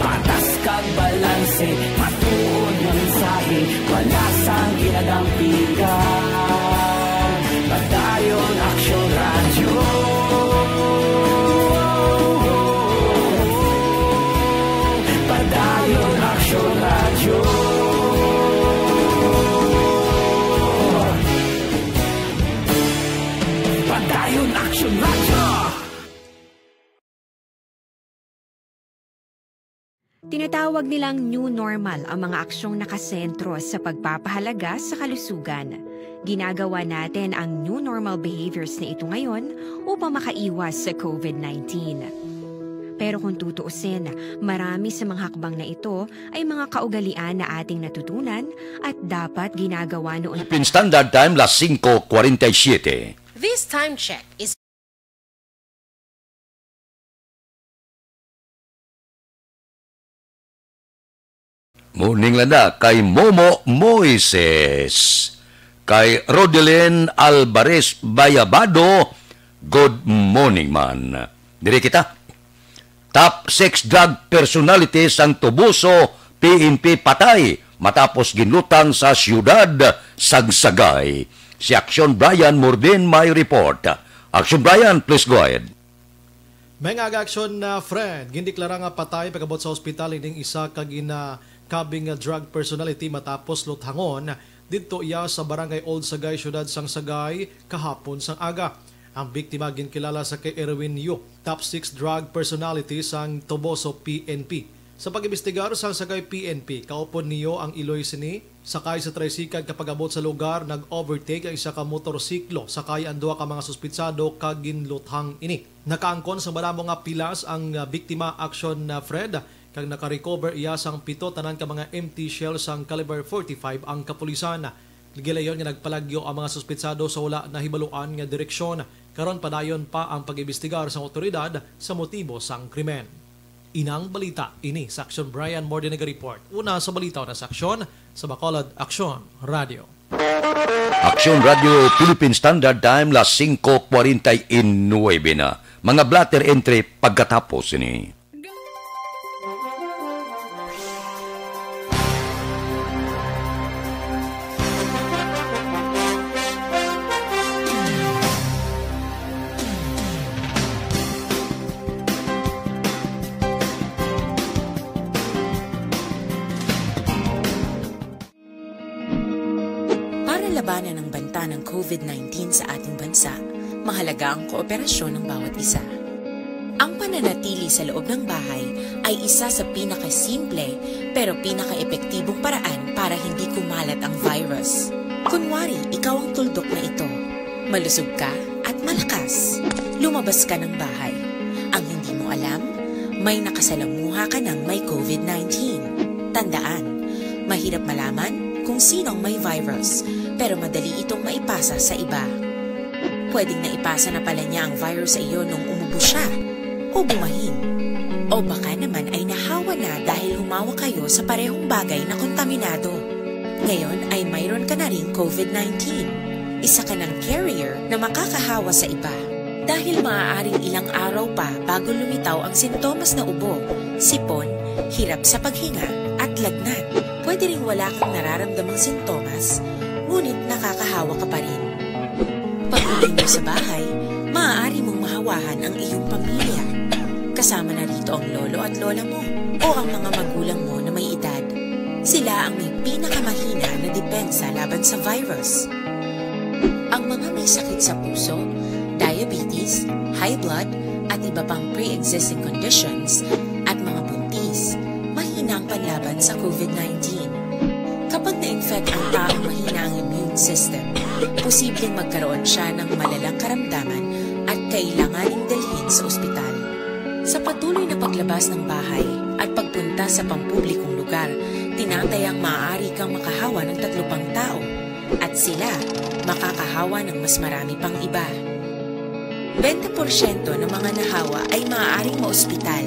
Patas kag balanse, matuod nga mensahe, wala sang ginadampigan. Padayon Aksyon Radyo. Padayon Aksyon Radyo. Padayon Aksyon Radyo. Tinatawag nilang new normal ang mga aksyong nakasentro sa pagpapahalaga sa kalusugan. Ginagawa natin ang new normal behaviors na ito ngayon upang makaiwas sa COVID nineteen. Pero kung tutuusin, marami sa mga hakbang na ito ay mga kaugalian na ating natutunan at dapat ginagawa noon. Philippine Standard Time, las singko kwarenta y siyete. This time check is Morning lang na kay Momo Moises, kay Rodelin Alvarez Bayabado, good morning man. Diri kita. Top six drug personality sang Toboso P N P patay matapos ginlutang sa siyudad sang Sagay. Si Action Brian Mordin may report. Action Brian, please go ahead. May nga aga, Action, uh, Fred. Gindeklara nga patay pag-abot sa ospital ining isa ka ginakabing nga drug personality matapos luthangon didto iya sa Barangay Old Sagay, Siyudad sang Sagay, kahapon sang aga. Ang biktima ginkilala sa kay Erwin Yu, top six drug personality sang Toboso P N P. Sa pag-imbestigar sang Sagay P N P, kaupod niyo ang iloy sini. Sakay sa tricycle, kag pag-abot sa lugar, nag-overtake ang isa ka motorsiklo. Sakay ang duha ka mga suspitsado kag ginluthang ini. Nakaangkon sa madamo nga pilas ang, ah, biktima, Action, ah, Fred, kag nakarecover iya sang pito tanan ka mga empty shell sang caliber forty-five ang kapulisan. Gilayon nga nagpalagyo ang mga suspitsado sa wala nahibaluan nga direksyon. Karon, padayon pa ang pag-imbestigar sang awtoridad sa motibo sang krimen. Inang balita ini sa Action, Brian Morde naga-report. Una sa balita, una sa Action, sa Bacolod, Action Radio. Action Radio Philippine Standard Time, las singko kwarenta y nuebe na. Mga blotter entry pagkatapos ini. Para labanan ang banta ng covid nineteen sa ating bansa, mahalaga ang kooperasyon ng bawat isa. Ang pananatili sa loob ng bahay ay isa sa pinakasimple pero pinakaepektibong paraan para hindi kumalat ang virus. Kunwari, ikaw ang tuldok na ito. Malusog ka at malakas. Lumabas ka ng bahay. Ang hindi mo alam, may nakasalamuha ka ng may covid nineteen. Tandaan, mahirap malaman kung sino ang may virus, pero madali itong maipasa sa iba. Pwedeng naipasa na pala niya ang virus sa iyo nung umubo siya, o bumahin. O baka naman ay nahawa na dahil humawak kayo sa parehong bagay na kontaminado. Ngayon ay mayroon ka na ring covid nineteen. Isa ka ng carrier na makakahawa sa iba. Dahil maaaring ilang araw pa bago lumitaw ang sintomas na ubo, sipon, hirap sa paghinga, at lagnat. Pwede ring wala kang nararamdamang sintomas, ngunit nakakahawa ka pa rin. Pag-uwi mo sa bahay, maaari mong mahawahan ang iyong pamilya. Kasama na rito ang lolo at lola mo o ang mga magulang mo na may edad. Sila ang may pinakamahina na depensa laban sa virus. Ang mga may sakit sa puso, diabetes, high blood, at iba pang pre-existing conditions, at mga buntis, mahina ang panlaban sa covid nineteen. Kapag na-infect ang taong mahina ang immune system, posibleng magkaroon siya ng malalang karamdaman at kailanganing dalhin sa ospital. Sa patuloy na paglabas ng bahay at pagpunta sa pampublikong lugar, tinatayang maaari kang makahawa ng tatlo pang tao, at sila makakahawa ng mas marami pang iba. Bente porsyento ng mga nahawa ay maaaring maospital,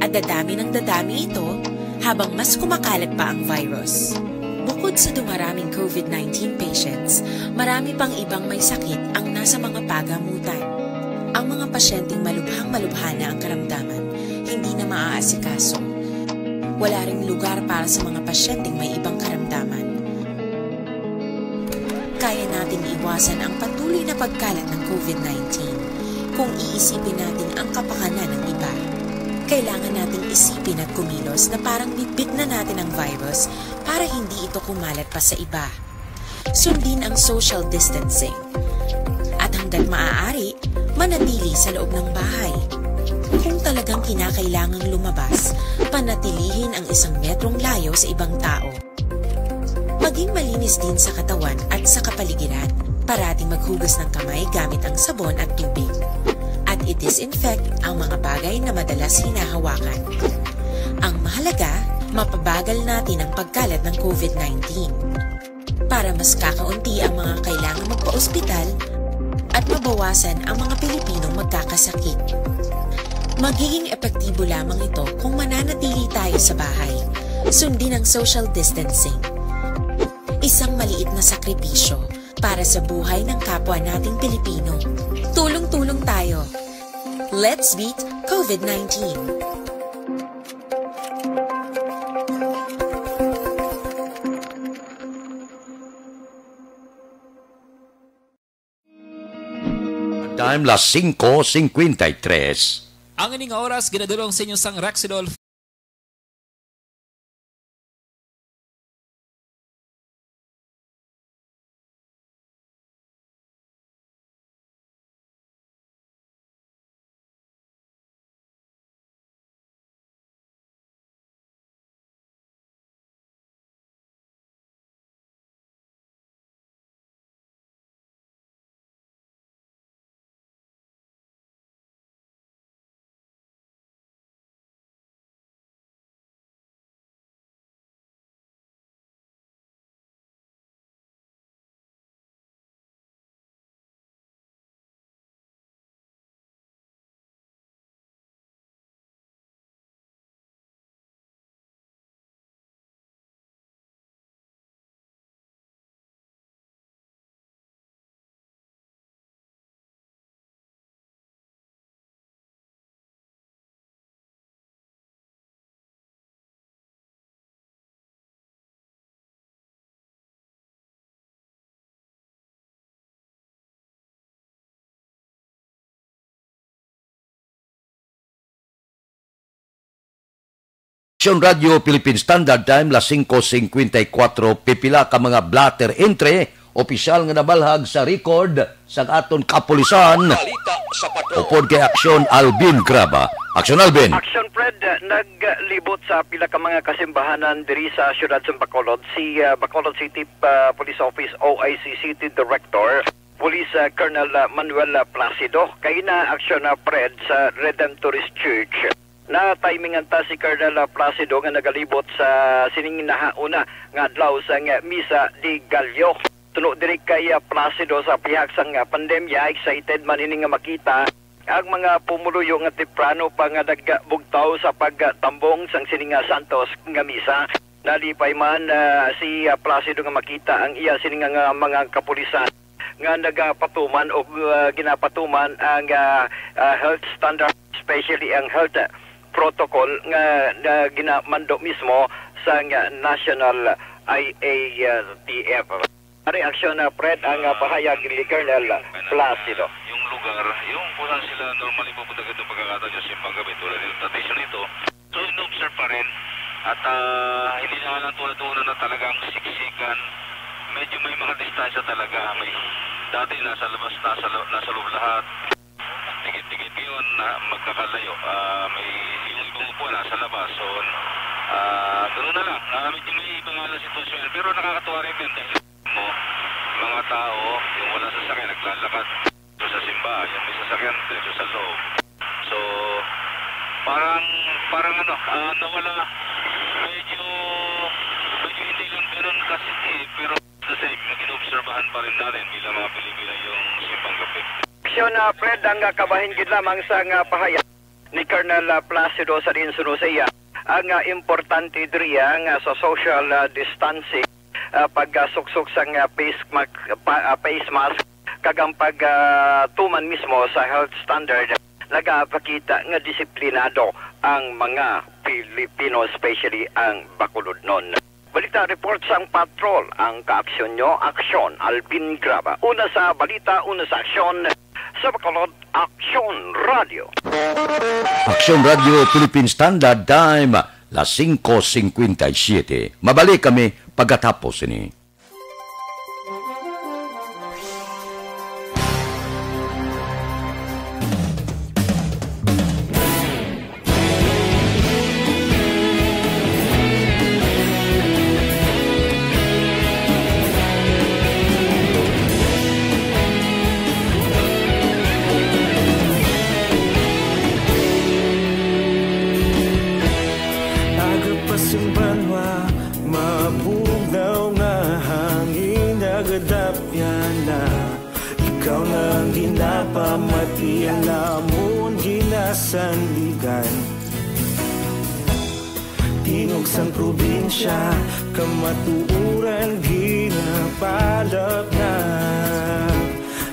at dadami ng dadami ito habang mas kumakalat pa ang virus. Bukod sa dumaraming covid nineteen patients, marami pang ibang may sakit ang nasa mga pagamutan. Ang mga pasyenteng malubhang-malubha na ang karamdaman, hindi na maaasikaso. Wala ring lugar para sa mga pasyenteng may ibang karamdaman. Kaya nating iwasan ang patuloy na pagkalat ng covid nineteen kung iisipin natin ang kapakanan ng iba. Kailangan nating isipin at kumilos na parang bitbit na natin ang virus para hindi ito kumalat pa sa iba. Sundin ang social distancing. At hanggat maaari, manatili sa loob ng bahay. Kung talagang kinakailangang lumabas, panatilihin ang isang metrong layo sa ibang tao. Maging malinis din sa katawan at sa kapaligiran. Parating maghugas ng kamay gamit ang sabon at tubig. At i-disinfect ang mga bagay na madalas hinahawakan. Ang mahalaga, mapabagal natin ang pagkalat ng covid nineteen. Para mas kakaunti ang mga kailangan magpa-ospital, at mabawasan ang mga Pilipinong magkakasakit. Magiging epektibo lamang ito kung mananatili tayo sa bahay, sundin ang social distancing. Isang maliit na sakripisyo para sa buhay ng kapwa nating Pilipino. Tulong-tulong tayo. Let's beat COVID nineteen. Time, las cinco cincuenta y tres. Ang ining oras ginadulong sa inyo sang Rexidol. Aksyon Radio Philippine Standard Time, las cinco cincuenta y cuatro, pipila ka mga blotter entry, opisyal nga nabalhag sa record sa aton kapulisan. Balita sa Patrol. Upod kay Aksyon Alvin Graba. Aksyon Alvin. Aksyon Fred, naglibot sa pila ka mga kasimbahanan diri sa siyudad sa Bacolod si, ah, Bacolod City, ah, Police Office O I C City Director Police, ah, Colonel, ah, Manuel, ah, Placido. Kay na aksyon na Fred sa Redemptorist Church. Na-timingan ta si Colonel, ah, Placido nga nagalibot sa sining nahauna nga adlaw sang, ah, Misa de Gallo. Tuno diri kay, ah, Placido, sa pihak sang, ah, pandemya, excited man ini nga makita ang mga pumuluyo nga temprano pa nga nagbugtaw sa pagtambong sang sining, ah, santos nga misa. Nalipay man, ah, si, ah, Placido nga makita ang iya sini nga, nga mga kapulisan nga nagapatuman o, ah, ginapatuman ang, ah, ah, health standard, especially ang health, ah, protocol nga, nga ginamando mismo sang, ah, National I A T F. Ari aksyon na Fred ang, ah, pahayag ni Colonel Placido. Yung lugar, yung kung saan sila normally pupunta ganitong pagkakataon, yung simbang gabi, tulad ng tradisyon nito. So, in-observe pa rin. At, ah, hindi na lang tulad noon na talagang siksikan. Medyo may mga distansya talaga. May, dati nasa labas, nasa lo-, nasa loob lahat. Dikit-dikit ngayon na magkakalayo. Ah, may, yung ibang upuan nasa labas. So, ah, ganoon na lang. Ah, medyo may iba nga lang sitwasyon. Pero nakakatuwa rin din dahil mo, mga tao, yung walang sasakyan, naglalakad. Sa simbahan, yung may sasakyan, diretso sa loob. So, parang, parang ano, ah, nawala, medyo, medyo hindi lang ganun kasi, eh, pero the same, inobserbahan pa rin natin bilang mga Pilipino yung simbang gabi. Aksyon na, Fred, ang, ah, kabahin gid lamang sa nga pahayag ni Colonel, ah, Placido sa diin suno sa iya. Ang, ah, importante diri, ah, nga sa social, ah, distancing, ah, pagsuksok sang, ah, face mask, pa-, ah, face mask, kag ang pag, ah, tuman mismo sa health standard, nagapakita nga disiplinado ang mga Pilipino, especially ang Bacolodnon. Balita report sang Patrol, ang kaaksyon nyo, aksyon. Alvin Graba. Una sa balita, una sa aksyon. Sa Bacolod, Aksyon Radio. Aksyon Radio Philippine Standard Time, las cinco cincuenta y siete. Mabalik kami pagkatapos ini. Aga pa sing banwa, mabugnaw nga Matian namon ginasandigan. Tingog sang probinsya, kamatuoran ginapalapnag.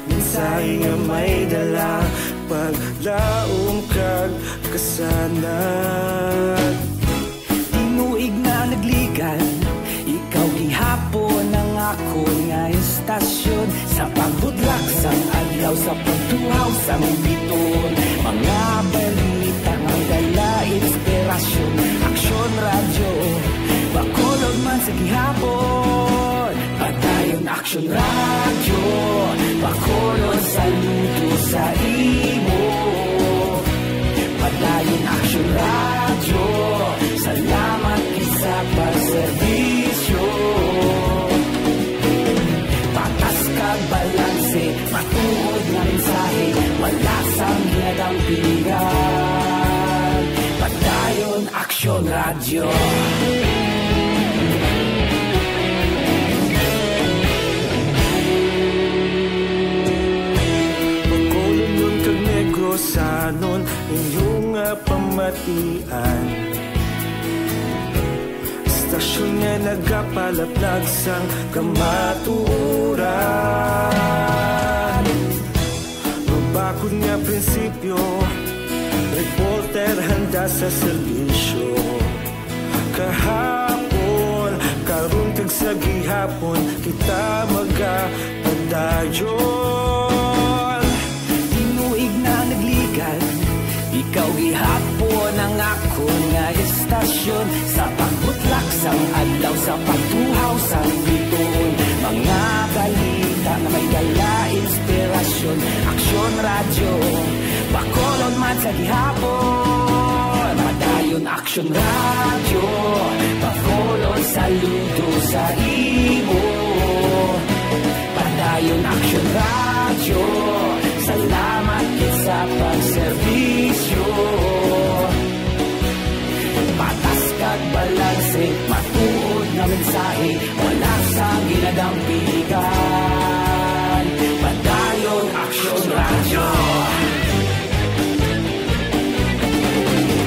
Mensahe nga may dala, paglaom kag kasanag. Tinuig nga nagligan, ikaw gihapon ang akon nga istasyon. Sa pagbutlak sang adlaw, sa pagtuhaw sang biton, mga balita nga dala inspirasyon. Aksyon Radyo, Bacolod man sa gihapon. Padayon Aksyon Radyo, Bacolod saludo sa imo. Padayon Aksyon Radyo, salamat gid sa pagserbisyo. Patas kag balanse, matuod nga mensahe, wala sang ginadampigan. Padayon Aksyon Radyo. Bacolodnon kag Negrosanon, inyo nga pamatian. Istasyon nga nagapalaplag sang kamatuoran. Mabakod nga prinsipyo, reporter handa sa serbisyo. Kahapon, karon kag sa gihapon, kita magapadayon. Tinuig na nagligan, ikaw gihapon ang akon nga istasyon. Sa pagbutlak sang adlaw, sa pagtuhaw sang biton, mga balita nga may dala inspirasyon. Aksyon Radyo, Bacolod man sa gihapon. Padayon Aksyon Radyo, Bacolod saludo sa imo. Padayon Aksyon Radyo, salamat gid sa pagserbisyo. Patas kag balanse, matuod nga mensahe, wala sang ginadampigan. Padayon Aksyon Radyo.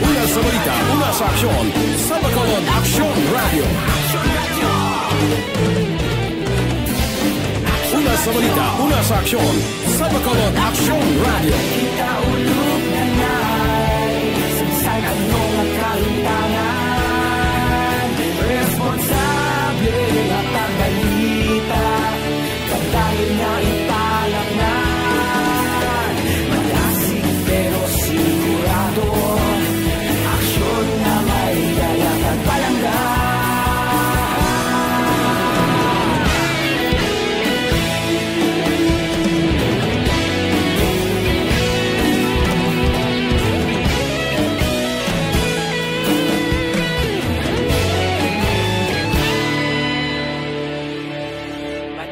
Una sa balita, una sa aksyon, sa Bacolod Aksyon Radyo. Una sa balita, una sa aksyon, sa Bacolod Aksyon Radyo. Kita ulog na nay, sa ano nga kahimtangan, responsable nga pagbalita. Padayon nga ipalapngan, malasig pero sigurado. Aksyon nga may dala kag palangga.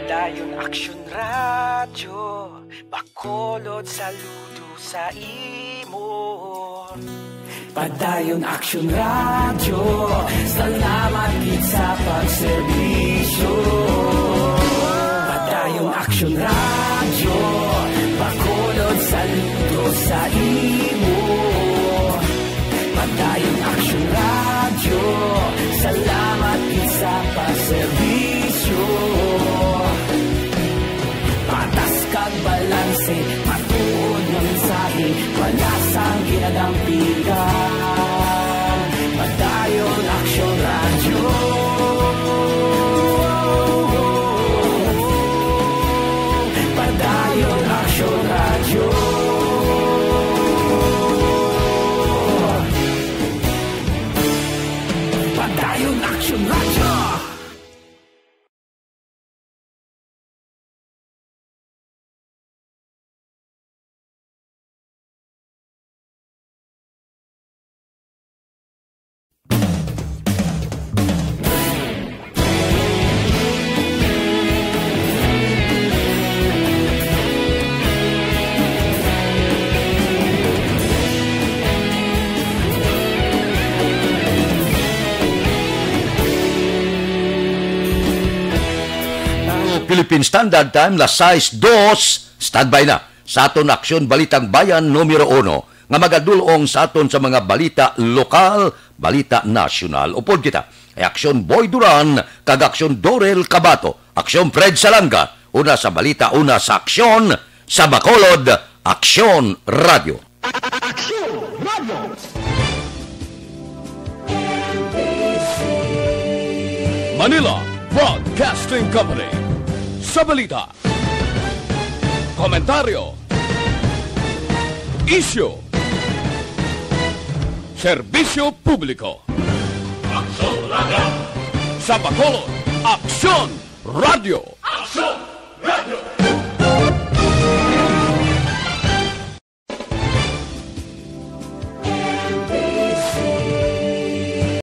Padayon Aksyon Radyo, Bacolod saludo sa imo. Padayon Aksyon Radyo, salamat gid sa pagserbisyo. Padayon Aksyon Radyo, Bacolod saludo sa imo. Padayon Aksyon Radyo, salamat gid sa pagserbisyo. Patas kag balanse, matuod nga mensahe, wala sang ginadampigan. Padayon Aksyon Radyo. Padayon Aksyon Radyo. Padayon Aksyon Radyo. Philippine Standard Time, las sais dos, standby na. sa aton Aksyon Balitang Bayan numero uno, nga magadulong sa aton sa mga balita lokal, balita nasyonal. Upod kita kay Aksyon Boy Duran kag Aksyon Dorel Cabato, Aksyon Fred Salanga, una sa balita, una sa aksyon, sa Bacolod, Aksyon Radio. Aksyon Radio. Manila Broadcasting Company. Sa balita, komentaryo, isyu, serbisyo publiko. Aksyon Radio. Sa Bacolod, Aksyon Radio. Aksyon Radio.